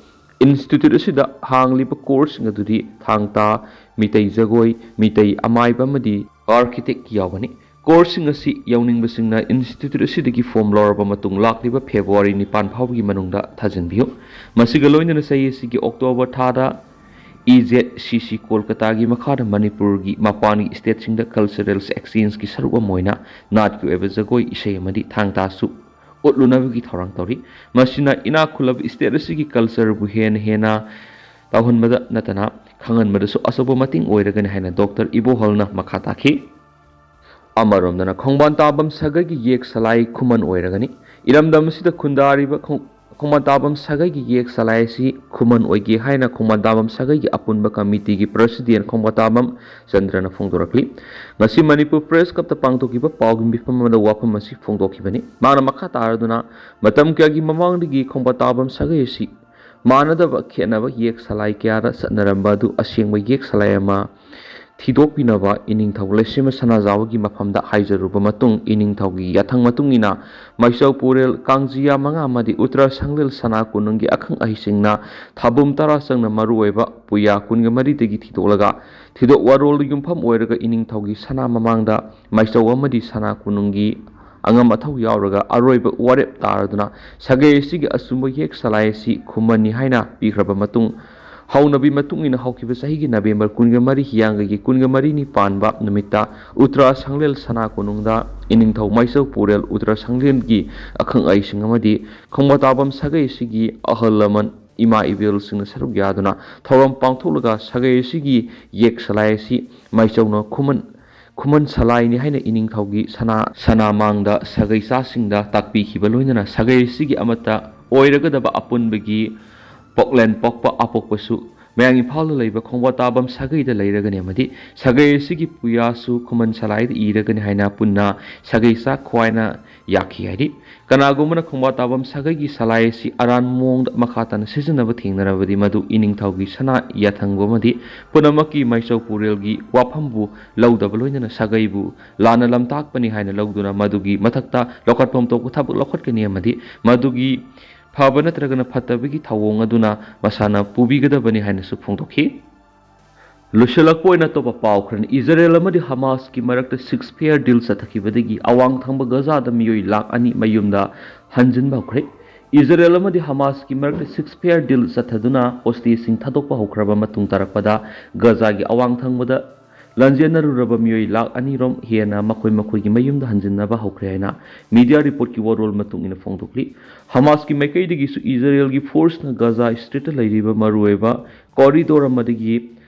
Institute ꯑꯁꯤꯗ ꯍꯥꯡꯂꯤꯕ courseꯁꯤꯡ ꯑꯗꯨꯗꯤ ꯊꯥꯡ ꯇꯥ, ꯃꯤꯇꯩ ꯖꯒꯣꯏ, ꯃꯤꯇꯩ ꯑꯃꯥꯏꯕ ꯑꯃꯗꯤ architect ꯌꯥꯎꯒꯅꯤ꯫ Courseꯁꯤꯡ ꯑꯁꯤ ꯌꯥꯎꯅꯤꯡꯕꯁꯤꯡꯅ institute ꯑꯁꯤꯗꯒꯤ form ꯂꯧꯔꯕ ꯃꯇꯨꯡ ꯂꯥꯛꯂꯤꯕ February ꯅꯤꯄꯥꯟ ꯐꯥꯎꯕꯒꯤ ꯃꯅꯨꯡꯗ ꯊꯥꯖꯤꯟꯕꯤꯌꯨ꯫ ꯃꯁꯤꯒ ꯂꯣꯏꯅꯅ ꯆꯍꯤ ꯑꯁꯤꯒꯤ October ꯊꯥꯗ E Z C C ꯀꯣꯜꯀꯇꯥꯒꯤ ꯃꯈꯥꯗ ꯃꯅꯤꯄꯨꯔꯒꯤ ꯃꯄꯥꯟꯒꯤ stateꯁꯤꯡꯗ cultural exchangeꯀꯤ ꯁꯔꯨꯛ ꯑꯃ ꯑꯣꯏꯅ ꯅꯥꯠꯀꯤ ꯑꯣꯏꯕ ꯖꯒꯣꯏ, ꯏꯁꯩ ꯑꯃꯗꯤ ꯊꯥꯡ ꯇꯥꯁꯨ ꯎꯠꯂꯨꯅꯕꯒꯤ ꯊꯧꯔꯥꯡ ꯇꯧꯔꯤ꯫ ꯃꯁꯤꯅ ꯏꯅꯥꯛ ꯈꯨꯜꯂꯕ state ꯑꯁꯤꯒꯤ cultureꯕꯨ ꯍꯦꯟꯅ ꯍꯦꯟꯅ ꯇꯧꯍꯟꯕꯗ ꯅꯠꯇꯅ ꯈꯪꯍꯟꯕꯗꯁꯨ ꯑꯆꯧꯕ ꯃꯇꯦꯡ ꯑꯣꯏꯔꯒꯅꯤ ꯍꯥꯏꯅ Doctor ꯏꯕꯣꯍꯜꯅ ꯃꯈꯥ ꯇꯥꯈꯤ꯫ ꯑꯃꯔꯣꯝꯗꯅ ꯈꯣꯡꯕꯥꯟ ꯇꯥꯕꯝ ꯁꯥꯒꯩꯒꯤ ꯌꯦꯛ ꯁꯂꯥꯏ ꯈꯨꯃꯟ ꯑꯣꯏꯔꯒꯅꯤ꯫ ꯏꯔꯝꯗꯝ ꯑꯁꯤꯗ ꯈꯨꯟꯗꯥꯔꯤꯕ ꯈꯣꯡ-, ꯈꯣꯡꯕꯥꯟ ꯇꯥꯕꯝ ꯁꯥꯒꯩꯒꯤ ꯌꯦꯛ ꯁꯂꯥꯏ ꯑꯁꯤ ꯈꯨꯃꯟ ꯑꯣꯏꯒꯦ ꯍꯥꯏꯅ ꯈꯣꯡꯕꯥꯟ ꯇꯥꯕꯝ ꯁꯥꯒꯩꯒꯤ ꯑꯄꯨꯟꯕ committeeꯒꯤ president ꯈꯣꯡꯕꯥꯟ ꯇꯥꯕꯝ ꯆꯟꯗ꯭ꯔꯅ ꯐꯣꯡꯗꯣꯔꯛꯂꯤ꯫ ꯉꯁꯤ ꯃꯅꯤꯄꯨꯔ Press Clubꯇ ꯄꯥꯡꯊꯣꯛꯈꯤꯕ ꯄꯥꯎꯒꯤ ꯃꯤꯐꯝ ꯑꯃꯗ ꯋꯥꯐꯝ ꯑꯁꯤ ꯐꯣꯡꯗꯣꯛꯈꯤꯕꯅꯤ꯫ ꯃꯥꯅ ꯃꯈꯥ ꯇꯥꯔꯗꯨꯅ ꯃꯇꯝ ꯀꯌꯥꯒꯤ ꯃꯃꯥꯡꯗꯒꯤ ꯈꯣꯡꯕꯥꯟ ꯇꯥꯕꯝ ꯁꯥꯒꯩ ꯑꯁꯤ ꯃꯥꯟꯅꯗꯕ ꯈꯦꯠꯅꯕ ꯌꯦꯛ ꯁꯂꯥꯏ ꯀꯌꯥꯗ ꯆꯠꯅꯔꯝꯕ ꯑꯗꯨ ꯑꯁꯦꯡꯕ ꯌꯦꯛ ꯁꯂꯥꯏ ꯑꯃ ꯊꯤꯗꯣꯛꯄꯤꯅꯕ ꯏꯅꯤꯡꯊꯧ ꯂꯩꯁꯦꯝꯕ ꯁꯅꯥꯖꯥꯎꯕꯒꯤ ꯃꯐꯝꯗ ꯍꯥꯏꯖꯔꯨꯕ ꯃꯇꯨꯡ, ꯏꯅꯤꯡꯊꯧꯒꯤ ꯌꯥꯊꯪ ꯃꯇꯨꯡ ꯏꯟꯅ ꯃꯥꯏꯆꯧ ꯄꯨꯔꯦꯜ, ꯀꯥꯡꯖꯤꯌꯥ ꯃꯉꯥ ꯑꯃꯗꯤ ꯎꯇ꯭ꯔ ꯁꯪꯂꯦꯜ ꯁꯅꯥ ꯀꯣꯅꯨꯡꯒꯤ ꯑꯈꯪ ꯑꯍꯩꯁꯤꯡꯅ ꯊꯥꯕꯨꯝ ꯇꯔꯥ ꯆꯪꯅ ꯃꯔꯨꯑꯣꯏꯕ ꯄꯨꯌꯥ ꯀꯨꯟꯒ ꯃꯔꯤꯗꯒꯤ ꯊꯤꯗꯣꯛꯂꯒ, ꯊꯤꯗꯣꯛ ꯋꯥꯔꯣꯜꯗ ꯌꯨꯝꯐꯝ ꯑꯣꯏꯔꯒ ꯏꯅꯤꯡꯊꯧꯒꯤ ꯁꯅꯥ ꯃꯃꯥꯡꯗ ꯃꯥꯏꯆꯧ ꯑꯃꯗꯤ ꯁꯅꯥ ꯀꯣꯅꯨꯡꯒꯤ ꯑꯉꯝ ꯑꯊꯧ ꯌꯥꯎꯔꯒ ꯑꯔꯣꯏꯕ ꯋꯥꯔꯦꯞ ꯇꯥꯔꯗꯨꯅ ꯁꯥꯒꯩ ꯑꯁꯤꯒꯤ ꯑꯆꯨꯝꯕ ꯌꯦꯛ ꯁꯂꯥꯏ ꯑꯁꯤ ꯈꯨꯃꯟꯅꯤ ꯍꯥꯏꯅ ꯄꯤꯈ꯭ꯔꯕ ꯃꯇꯨꯡ, ꯍꯧꯅꯕꯤ ꯃꯇꯨꯡ ꯏꯟꯅ ꯍꯧꯈꯤꯕ ꯆꯍꯤꯒꯤ November ꯀꯨꯟꯒ ꯃꯔꯤ ꯍꯤꯌꯥꯡꯒꯩꯒꯤ ꯀꯨꯟꯒ ꯃꯔꯤꯅꯤ ꯄꯥꯟꯕ ꯅꯨꯃꯤꯠꯇ ꯎꯇ꯭ꯔ ꯁꯪꯂꯦꯜ ꯁꯅꯥ ꯀꯣꯅꯨꯡꯗ ꯏꯅꯤꯡꯊꯧ ꯃꯥꯏꯆꯧ ꯄꯨꯔꯦꯜ ꯎꯇ꯭ꯔ ꯁꯪꯂꯦꯜꯒꯤ ꯑꯈꯪ ꯑꯍꯩꯁꯤꯡ ꯑꯃꯗꯤ ꯈꯣꯡꯕꯥꯟ ꯇꯥꯕꯝ ꯁꯥꯒꯩ ꯑꯁꯤꯒꯤ ꯑꯍꯜ ꯂꯃꯟ ꯏꯃꯥ ꯏꯕꯦꯜꯁꯤꯡꯅ ꯁꯔꯨꯛ ꯌꯥꯗꯨꯅ ꯊꯧꯔꯝ ꯄꯥꯡꯊꯣꯛꯂꯒ ꯁꯥꯒꯩ ꯑꯁꯤꯒꯤ ꯌꯦꯛ ꯁꯂꯥꯏ ꯑꯁꯤ ꯃꯥꯏꯆꯧꯅ ꯈꯨꯃꯟ, ꯈꯨꯃꯟ ꯁꯂꯥꯏꯅꯤ ꯍꯥꯏꯅ ꯏꯅꯤꯡꯊꯧꯒꯤ ꯁꯅꯥ, ꯁꯅꯥ ꯃꯥꯡꯗ ꯁꯥꯒꯩ ꯆꯥꯁꯤꯡꯗ ꯇꯥꯛꯄꯤꯈꯤꯕ ꯂꯣꯏꯅꯅ ꯁꯥꯒꯩ ꯑꯁꯤꯒꯤ ꯑꯃꯠꯇ ꯑꯣꯏꯔꯒꯗꯕ ꯑꯄꯨꯟꯕꯒꯤ ꯄꯣꯛꯂꯦꯟ ꯄꯣꯛꯄ ꯑꯄꯣꯛꯄꯁꯨ ꯃꯌꯥꯡ ꯏꯝꯐꯥꯜꯗ ꯂꯩꯕ ꯈꯣꯡꯕꯥ ꯇꯥꯕꯝ ꯁꯥꯒꯩꯗ ꯂꯩꯔꯒꯅꯤ ꯑꯃꯗꯤ ꯁꯥꯒꯩ ꯑꯁꯤꯒꯤ ꯄꯨꯌꯥꯁꯨ ꯈꯨꯃꯟ ꯁꯂꯥꯏꯗ ꯏꯔꯒꯅꯤ ꯍꯥꯏꯅ ꯄꯨꯟꯅ ꯁꯥꯒꯩ ꯆꯥꯛ ꯈ꯭ꯋꯥꯏꯅ ꯌꯥꯈꯤ ꯍꯥꯏꯔꯤ꯫ ꯀꯅꯥꯒꯨꯝꯕꯅ ꯈꯣꯡꯕꯥ ꯇꯥꯕꯝ ꯁꯥꯒꯩꯒꯤ ꯁꯂꯥꯏ ꯑꯁꯤ ꯑꯔꯥꯟ ꯃꯑꯣꯡꯗ ꯃꯈꯥ ꯇꯥꯅ ꯁꯤꯖꯤꯟꯅꯕ ꯊꯦꯡꯅꯔꯕꯗꯤ ꯃꯗꯨ ꯏꯅꯤꯡꯊꯧꯒꯤ ꯁꯅꯥ ꯌꯥꯊꯪꯕ ꯑꯃꯗꯤ ꯄꯨꯝꯅꯃꯛꯀꯤ ꯃꯥꯏꯆꯧ ꯄꯨꯔꯦꯜꯒꯤ ꯋꯥꯐꯝꯕꯨ ꯂꯧꯗꯕ ꯂꯣꯏꯅꯅ ꯁꯥꯒꯩꯕꯨ ꯂꯥꯟꯅ ꯂꯝꯇꯥꯛꯄꯅꯤ ꯍꯥꯏꯅ ꯂꯧꯗꯨꯅ ꯃꯗꯨꯒꯤ ꯃꯊꯛꯇ ꯂꯧꯈꯠꯐꯝ ꯊꯣꯛꯄ ꯊꯕꯛ ꯂꯧꯈꯠꯀꯅꯤ ꯑꯃꯗꯤ ꯃꯗꯨꯒꯤ ꯐꯕ ꯅꯠꯇ꯭ꯔꯒꯅ ꯐꯠꯇꯕꯒꯤ ꯊꯧꯑꯣꯡ ꯑꯗꯨꯅ ꯃꯁꯥꯅ ꯄꯨꯕꯤꯒꯗꯕꯅꯤ ꯍꯥꯏꯅꯁꯨ ꯐꯣꯡꯗꯣꯛꯈꯤ꯫ ꯂꯣꯏꯁꯤꯜꯂꯛꯄ ꯑꯣꯏꯅ ꯑꯇꯣꯞꯄ ꯄꯥꯎ ꯈꯔꯅ ꯏꯖꯔꯦꯜ ꯑꯃꯗꯤ ꯍꯃꯥꯁꯀꯤ ꯃꯔꯛꯇ ceasefire deal ꯆꯠꯊꯈꯤꯕꯗꯒꯤ ꯑꯋꯥꯡ ꯊꯪꯕ ꯒꯖꯥꯗ ꯃꯤꯑꯣꯏ ꯂꯥꯈ ꯑꯅꯤ ꯃꯌꯨꯝꯗ ꯍꯟꯖꯤꯟꯕ ꯍꯧꯈ꯭ꯔꯦ꯫ ꯏꯖꯔꯦꯜ ꯑꯃꯗꯤ ꯍꯃꯥꯁꯀꯤ ꯃꯔꯛꯇ ceasefire deal ꯆꯠꯊꯗꯨꯅ ꯍꯣꯁꯇꯦꯖꯁꯤꯡ ꯊꯥꯗꯣꯛꯄ ꯍꯧꯈ꯭ꯔꯕ ꯃꯇꯨꯡ ꯇꯥꯔꯛꯄꯗ ꯒꯖꯥꯒꯤ ꯑꯋꯥꯡ ꯊꯪꯕꯗ ꯂꯥꯟꯖꯦꯟꯅꯔꯨꯔꯕ ꯃꯤꯑꯣꯏ ꯂꯥꯈ ꯑꯅꯤ ꯔꯣꯝ ꯍꯦꯟꯅ ꯃꯈꯣꯏ ꯃꯈꯣꯏꯒꯤ ꯃꯌꯨꯝꯗ ꯍꯟꯖꯤꯟꯅꯕ ꯍꯧꯈ꯭ꯔꯦ ꯍꯥꯏꯅ ꯃꯤꯗꯤꯌꯥ ꯔꯤꯄꯣꯔꯠꯀꯤ ꯋꯥꯔꯣꯜ ꯃꯇꯨꯡ ꯏꯟꯅ ꯐꯣꯡꯗꯣꯛꯂꯤ꯫ ꯍꯃꯥꯁꯀꯤ ꯃꯥꯏꯀꯩꯗꯒꯤꯁꯨ ꯏꯖꯔꯦꯜꯒꯤ ꯐꯣꯔꯁꯅ ꯒꯖꯥ ꯁ꯭ꯇ꯭ꯔꯤꯞꯇ ꯂꯩꯔꯤꯕ ꯃꯔꯨꯑꯣꯏꯕ ꯀꯣꯔꯤꯗꯣꯔ ꯑꯃꯗꯒꯤ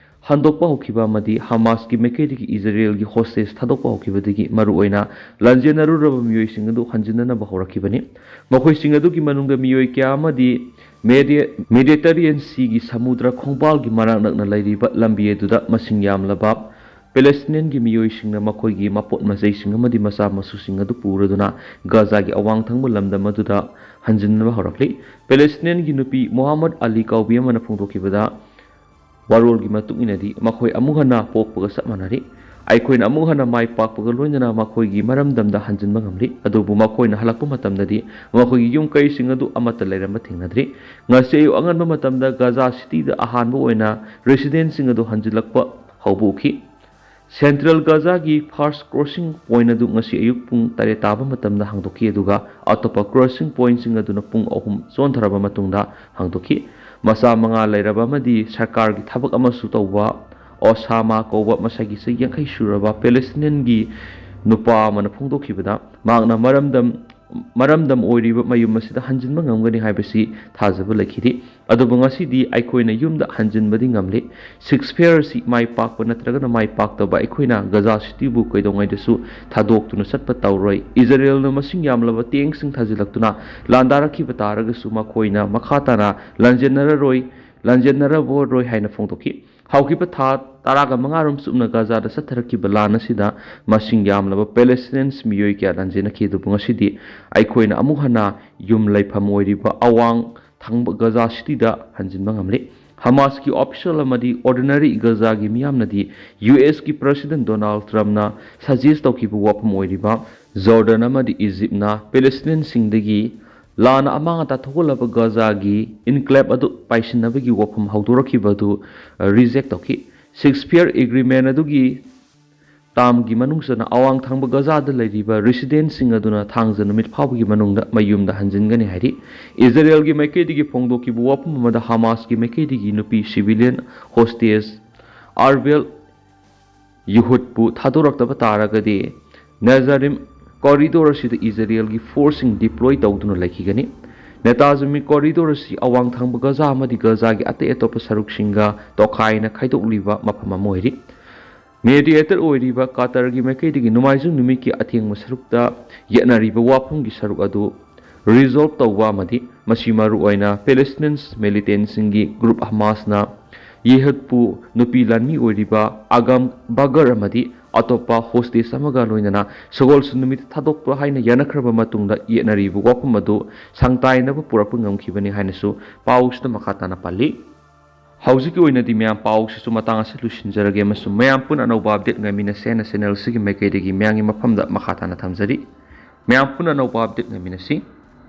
ꯍꯟꯗꯣꯛꯄ ꯍꯧꯈꯤꯕ ꯑꯃꯗꯤ ꯍꯃꯥꯁꯀꯤ ꯃꯥꯏꯀꯩꯗꯒꯤ ꯏꯖꯔꯦꯜꯒꯤ ꯍꯣꯁꯇꯦꯖ ꯊꯥꯗꯣꯛꯄ ꯍꯧꯈꯤꯕꯗꯒꯤ ꯃꯔꯨꯑꯣꯏꯅ ꯂꯥꯟꯖꯦꯟꯅꯔꯨꯔꯕ ꯃꯤꯑꯣꯏꯁꯤꯡ ꯑꯗꯨ ꯍꯟꯖꯤꯟꯅꯅꯕ ꯍꯧꯔꯛꯈꯤꯕꯅꯤ꯫ ꯃꯈꯣꯏꯁꯤꯡ ꯑꯗꯨꯒꯤ ꯃꯅꯨꯡꯗ ꯃꯤꯑꯣꯏ ꯀꯌꯥ ꯑꯃꯗꯤ ꯃꯦꯗꯤ-, ꯃꯦꯗꯤꯇꯔꯤꯌꯟ ꯁꯤꯒꯤ ꯁꯃꯨꯗ꯭ꯔ ꯈꯣꯡꯕꯥꯜꯒꯤ ꯃꯅꯥꯛ ꯅꯛꯅ ꯂꯩꯔꯤꯕ ꯂꯝꯕꯤ ꯑꯗꯨꯗ ꯃꯁꯤꯡ ꯌꯥꯝꯂꯕ ꯄꯦꯂꯦꯁꯇꯤꯅꯤꯌꯟꯒꯤ ꯃꯤꯑꯣꯏꯁꯤꯡꯅ ꯃꯈꯣꯏꯒꯤ ꯃꯄꯣꯠ ꯃꯆꯩꯁꯤꯡ ꯑꯃꯗꯤ ꯃꯆꯥ ꯃꯁꯨꯁꯤꯡ ꯑꯗꯨ ꯄꯨꯔꯗꯨꯅ ꯒꯖꯥꯒꯤ ꯑꯋꯥꯡ ꯊꯪꯕ ꯂꯝꯗꯝ ꯑꯗꯨꯗ ꯍꯟꯖꯤꯟꯅꯕ ꯍꯧꯔꯛꯂꯤ꯫ ꯄꯦꯂꯦꯁꯇꯤꯅꯤꯌꯟꯒꯤ ꯅꯨꯄꯤ ꯃꯣꯍꯥꯃꯗ ꯑꯂꯤ ꯀꯧꯕꯤ ꯑꯃꯅ ꯐꯣꯡꯗꯣꯛꯈꯤꯕꯗ, ꯋꯥꯔꯣꯜꯒꯤ ꯃꯇꯨꯡ ꯏꯟꯅꯗꯤ ꯃꯈꯣꯏ ꯑꯃꯨꯛ ꯍꯟꯅ ꯄꯣꯛꯄꯒ ꯆꯞ ꯃꯥꯟꯅꯔꯤ꯫ ꯑꯩꯈꯣꯏꯅ ꯑꯃꯨꯛ ꯍꯟꯅ ꯃꯥꯏ ꯄꯥꯛꯄꯒ ꯂꯣꯏꯅꯅ ꯃꯈꯣꯏꯒꯤ ꯃꯔꯝꯗꯝꯗ ꯍꯟꯖꯤꯟꯕ ꯉꯝꯂꯤ, ꯑꯗꯨꯕꯨ ꯃꯈꯣꯏꯅ ꯍꯜꯂꯛꯄ ꯃꯇꯝꯗꯗꯤ ꯃꯈꯣꯏꯒꯤ ꯌꯨꯝ ꯀꯩꯁꯤꯡ ꯑꯗꯨ ꯑꯃꯠꯇ ꯂꯩꯔꯝꯕ ꯊꯦꯡꯅꯗ꯭ꯔꯤ꯫ ꯉꯁꯤ ꯑꯌꯨꯛ ꯑꯉꯟꯕ ꯃꯇꯝꯗ ꯒꯖꯥ ꯁꯤꯇꯤꯗ ꯑꯍꯥꯟꯕ ꯑꯣꯏꯅ ꯔꯦꯁꯤꯗꯦꯟꯁꯤꯡ ꯑꯗꯨ ꯍꯟꯖꯤꯜꯂꯛꯄ ꯍꯧꯕ ꯎꯈꯤ꯫ ꯁꯦꯟꯇ꯭ꯔꯦꯜ ꯒꯖꯥꯒꯤ ꯐꯥꯔꯁ ꯀ꯭ꯔꯣꯁꯤꯡ ꯄꯣꯏꯟ ꯑꯗꯨ ꯉꯁꯤ ꯑꯌꯨꯛ ꯄꯨꯡ ꯇꯔꯦꯠ ꯇꯥꯕ ꯃꯇꯝꯗ ꯍꯥꯡꯗꯣꯛꯈꯤ, ꯑꯗꯨꯒ ꯑꯇꯣꯞꯄ ꯀ꯭ꯔꯣꯁꯤꯡ ꯄꯣꯏꯟꯁꯤꯡ ꯑꯗꯨꯅ ꯄꯨꯡ ꯑꯍꯨꯝ ꯆꯣꯟꯊꯔꯕ ꯃꯇꯨꯡꯗ ꯍꯥꯡꯗꯣꯛꯈꯤ꯫ ꯃꯆꯥ ꯃꯉꯥ ꯂꯩꯔꯕ ꯑꯃꯗꯤ ꯁꯔꯀꯥꯔꯒꯤ ꯊꯕꯛ ꯑꯃꯁꯨ ꯇꯧꯕ ꯑꯣꯁꯥꯃꯥ ꯀꯧꯕ ꯃꯁꯥꯒꯤ ꯆꯍꯤ ꯌꯥꯡꯈꯩ ꯁꯨꯔꯕ ꯄꯦꯂꯦꯁꯇꯤꯅꯤꯌꯟꯒꯤ ꯅꯨꯄꯥ ꯑꯃꯅ ꯐꯣꯡꯗꯣꯛꯈꯤꯕꯗ, ꯃꯍꯥꯛꯅ ꯃꯔꯝꯗꯝ, ꯃꯔꯝꯗꯝ ꯑꯣꯏꯔꯤꯕ ꯃꯌꯨꯝ ꯑꯁꯤꯗ ꯍꯟꯖꯤꯟꯕ ꯉꯝꯒꯅꯤ ꯍꯥꯏꯕꯁꯤ ꯊꯥꯖꯕ ꯂꯩꯈꯤꯗꯦ꯫ ꯑꯗꯨꯕꯨ ꯉꯁꯤꯗꯤ ꯑꯩꯈꯣꯏꯅ ꯌꯨꯝꯗ ꯍꯟꯖꯤꯟꯕꯗꯤ ꯉꯝꯂꯦ꯫ ꯁꯤꯛꯁ ꯐꯤꯌꯔ ꯑꯁꯤ ꯃꯥꯏ ꯄꯥꯛꯄ ꯅꯠꯇ꯭ꯔꯒꯅ ꯃꯥꯏ ꯄꯥꯛꯇꯕ ꯑꯩꯈꯣꯏꯅ ꯒꯖꯥ ꯁꯤꯇꯤꯕꯨ ꯀꯩꯗꯧꯉꯩꯗꯁꯨ ꯊꯥꯗꯣꯛꯇꯨꯅ ꯆꯠꯄ ꯇꯧꯔꯣꯏ꯫ ꯏꯖꯔꯦꯜꯅ ꯃꯁꯤꯡ ꯌꯥꯝꯂꯕ ꯇꯦꯡꯁꯤꯡ ꯊꯥꯖꯤꯜꯂꯛꯇꯨꯅ ꯂꯥꯟꯗꯥꯔꯛꯈꯤꯕ ꯇꯥꯔꯒꯁꯨ ꯃꯈꯣꯏꯅ ꯃꯈꯥ ꯇꯥꯅ ꯂꯥꯟꯖꯦꯟꯅꯔꯔꯣꯏ꯫ ꯂꯥꯟꯖꯦꯟꯅꯔꯔꯣꯏ ꯍꯥꯏꯅ ꯐꯣꯡꯗꯣꯛꯈꯤ꯫ ꯍꯧꯈꯤꯕ ꯊꯥ ꯇꯔꯥꯒ ꯃꯉꯥꯔꯣꯝ ꯆꯨꯞꯅ ꯒꯥꯖꯥꯗ ꯆꯠꯊꯔꯛꯈꯤꯕ ꯂꯥꯟ ꯑꯁꯤꯗ ꯃꯁꯤꯡ ꯌꯥꯝꯂꯕ ꯄꯦꯂꯦꯁꯇꯤꯅꯤꯌꯟꯁ ꯃꯤꯑꯣꯏ ꯀꯌꯥ ꯂꯥꯟꯖꯦꯟꯅꯈꯤ, ꯑꯗꯨꯕꯨ ꯉꯁꯤꯗꯤ ꯑꯩꯈꯣꯏꯅ ꯑꯃꯨꯛ ꯍꯟꯅ ꯌꯨꯝ ꯂꯩꯐꯝ ꯑꯣꯏꯔꯤꯕ ꯑꯋꯥꯡ ꯊꯪꯕ ꯒꯥꯖꯥ ꯁꯤꯇꯤꯗ ꯍꯟꯖꯤꯟꯕ ꯉꯝꯂꯦ꯫ ꯍꯃꯥꯁꯀꯤ ꯑꯣꯐꯤꯁꯤꯌꯦꯜ ꯑꯃꯗꯤ ꯑꯣꯔꯗꯤꯅꯔꯤ ꯒꯥꯖꯥꯒꯤ ꯃꯤꯌꯥꯝꯅꯗꯤ ꯌꯨ ꯑꯦꯁꯀꯤ ꯄ꯭ꯔꯁꯤꯗꯦꯟ ꯗꯣꯅꯥꯜꯗ ꯇ꯭ꯔꯝꯞꯅ ꯁꯖꯦꯁ ꯇꯧꯈꯤꯕ ꯋꯥꯐꯝ ꯑꯣꯏꯔꯤꯕ ꯖꯣꯔꯗꯟ ꯑꯃꯗꯤ ꯏꯖꯤꯞꯅ ꯄꯦꯂꯦꯁꯇꯤꯅꯤꯌꯟꯁꯤꯡꯗꯒꯤ ꯂꯥꯟꯅ ꯑꯃꯥꯡ ꯑꯇꯥ ꯊꯣꯛꯍꯜꯂꯕ ꯒꯥꯖꯥꯒꯤ ꯏꯟꯀ꯭ꯂꯦꯕ ꯑꯗꯨ ꯄꯥꯏꯁꯤꯟꯅꯕꯒꯤ ꯋꯥꯐꯝ ꯍꯧꯗꯣꯔꯛꯈꯤꯕ ꯑꯗꯨ ꯔꯤꯖꯦꯛ ꯇꯧꯈꯤ꯫ ꯁꯤꯖꯐꯤꯌꯔ ꯑꯦꯒ꯭ꯔꯤꯃꯦꯟ ꯑꯗꯨꯒꯤ ꯇꯥꯝꯒꯤ ꯃꯅꯨꯡ ꯆꯟꯅ ꯑꯋꯥꯡ ꯊꯪꯕ ꯒꯥꯖꯥꯗ ꯂꯩꯔꯤꯕ ꯔꯦꯁꯤꯗꯦꯟꯠꯁꯤꯡ ꯑꯗꯨꯅ ꯊꯥꯡꯖ ꯅꯨꯃꯤꯠ ꯐꯥꯎꯕꯒꯤ ꯃꯅꯨꯡꯗ ꯃꯌꯨꯝꯗ ꯍꯟꯖꯤꯟꯒꯅꯤ ꯍꯥꯏꯔꯤ꯫ ꯏꯖꯔꯦꯜꯒꯤ ꯃꯥꯏꯀꯩꯗꯒꯤ ꯐꯣꯡꯗꯣꯛꯈꯤꯕ ꯋꯥꯐꯝ ꯑꯃꯗ ꯍꯃꯥꯁꯀꯤ ꯃꯥꯏꯀꯩꯗꯒꯤ ꯅꯨꯄꯤ ꯁꯤꯚꯤꯂꯤꯌꯟ ꯍꯣꯁꯇꯦꯖ ꯑꯥꯔꯕꯦꯜ ꯌꯨꯍꯨꯠꯄꯨ ꯊꯥꯗꯣꯔꯛꯇꯕ ꯇꯥꯔꯒꯗꯤ ꯅꯦꯖꯥꯔꯤꯝ ꯀꯣꯔꯤꯗꯣꯔ ꯑꯁꯤꯗ ꯏꯖꯔꯦꯜꯒꯤ ꯐꯣꯔꯁꯁꯤꯡ ꯗꯤꯄ꯭ꯂꯣꯏ ꯇꯧꯗꯨꯅ ꯂꯩꯈꯤꯒꯅꯤ꯫ ꯅꯦꯇꯥꯖꯃꯤ ꯀꯣꯔꯤꯗꯣꯔ ꯑꯁꯤ ꯑꯋꯥꯡ ꯊꯪꯕ ꯒꯥꯖꯥ ꯑꯃꯗꯤ ꯒꯥꯖꯥꯒꯤ ꯑꯇꯩ ꯑꯇꯣꯞꯄ ꯁꯔꯨꯛꯁꯤꯡꯒ ꯇꯣꯈꯥꯏꯅ ꯈꯥꯏꯗꯣꯛꯂꯤꯕ ꯃꯐꯝ ꯑꯃ ꯑꯣꯏꯔꯤ꯫ ꯃꯦꯗꯤꯌꯦꯇꯔ ꯑꯣꯏꯔꯤꯕ ꯀꯇꯔꯒꯤ ꯃꯥꯏꯀꯩꯗꯒꯤ ꯅꯣꯡꯃꯥꯏꯖꯤꯡ ꯅꯨꯃꯤꯠꯀꯤ ꯑꯊꯦꯡꯕ ꯁꯔꯨꯛꯇ ꯌꯦꯠꯅꯔꯤꯕ ꯋꯥꯐꯝꯒꯤ ꯁꯔꯨꯛ ꯑꯗꯨ ꯔꯤꯖꯣꯜꯕ ꯇꯧꯕ ꯑꯃꯗꯤ ꯃꯁꯤ ꯃꯔꯨꯑꯣꯏꯅ ꯄꯦꯂꯦꯁꯇꯤꯅꯤꯌꯟꯁ ꯃꯤꯂꯤꯇꯦꯟꯠꯁꯤꯡꯒꯤ ꯒ꯭ꯔꯨꯞ ꯍꯃꯥꯁꯅ ꯌꯦꯍꯨꯠꯄꯨ ꯅꯨꯄꯤ ꯂꯥꯟꯃꯤ ꯑꯣꯏꯔꯤꯕ ꯑꯒꯥꯝ ꯕꯒꯔ ꯑꯃꯗꯤ ꯑꯇꯣꯞꯄ ꯍꯣꯁꯇꯦꯖ ꯑꯃꯒ ꯂꯣꯏꯅꯅ ꯁꯒꯣꯜꯁꯦꯟ ꯅꯨꯃꯤꯠꯇ ꯊꯥꯗꯣꯛꯄ ꯍꯥꯏꯅ ꯌꯥꯅꯈ꯭ꯔꯕ ꯃꯇꯨꯡꯗ ꯌꯦꯠꯅꯔꯤꯕ ꯋꯥꯐꯝ ꯑꯗꯨ ꯁꯥꯡꯇꯥꯏꯅꯕ ꯄꯨꯔꯛꯄ ꯉꯝꯈꯤꯕꯅꯤ ꯍꯥꯏꯅꯁꯨ ꯄꯥꯎꯁꯤꯗ ꯃꯈꯥ ꯇꯥꯅ ꯄꯜꯂꯤ꯫ ꯍꯧꯖꯤꯛꯀꯤ ꯑꯣꯏꯅꯗꯤ ꯃꯌꯥꯝ ꯄꯥꯎꯁꯤꯁꯨ ꯃꯇꯥꯡ ꯑꯁꯤꯗ ꯂꯣꯏꯁꯤꯟꯖꯔꯒꯦ ꯑꯃꯁꯨꯡ ꯃꯌꯥꯝ ꯄꯨꯟꯅ ꯑꯅꯧꯕ ꯑꯞꯗꯦꯠ ꯉꯥꯏꯃꯤꯟꯅꯁꯦ ꯍꯥꯏꯅ ꯆꯦꯅꯦꯜꯁꯤꯒꯤ ꯃꯥꯏꯀꯩꯗꯒꯤ ꯃꯌꯥꯝꯒꯤ ꯃꯐꯝꯗ ꯃꯈꯥ ꯇꯥꯅ ꯊꯝꯖꯔꯤ꯫ ꯃꯌꯥꯝ ꯄꯨꯟꯅ ꯑꯅꯧꯕ ꯑꯞꯗꯦꯠ ꯉꯥꯏꯃꯤꯟꯅꯁꯤ꯫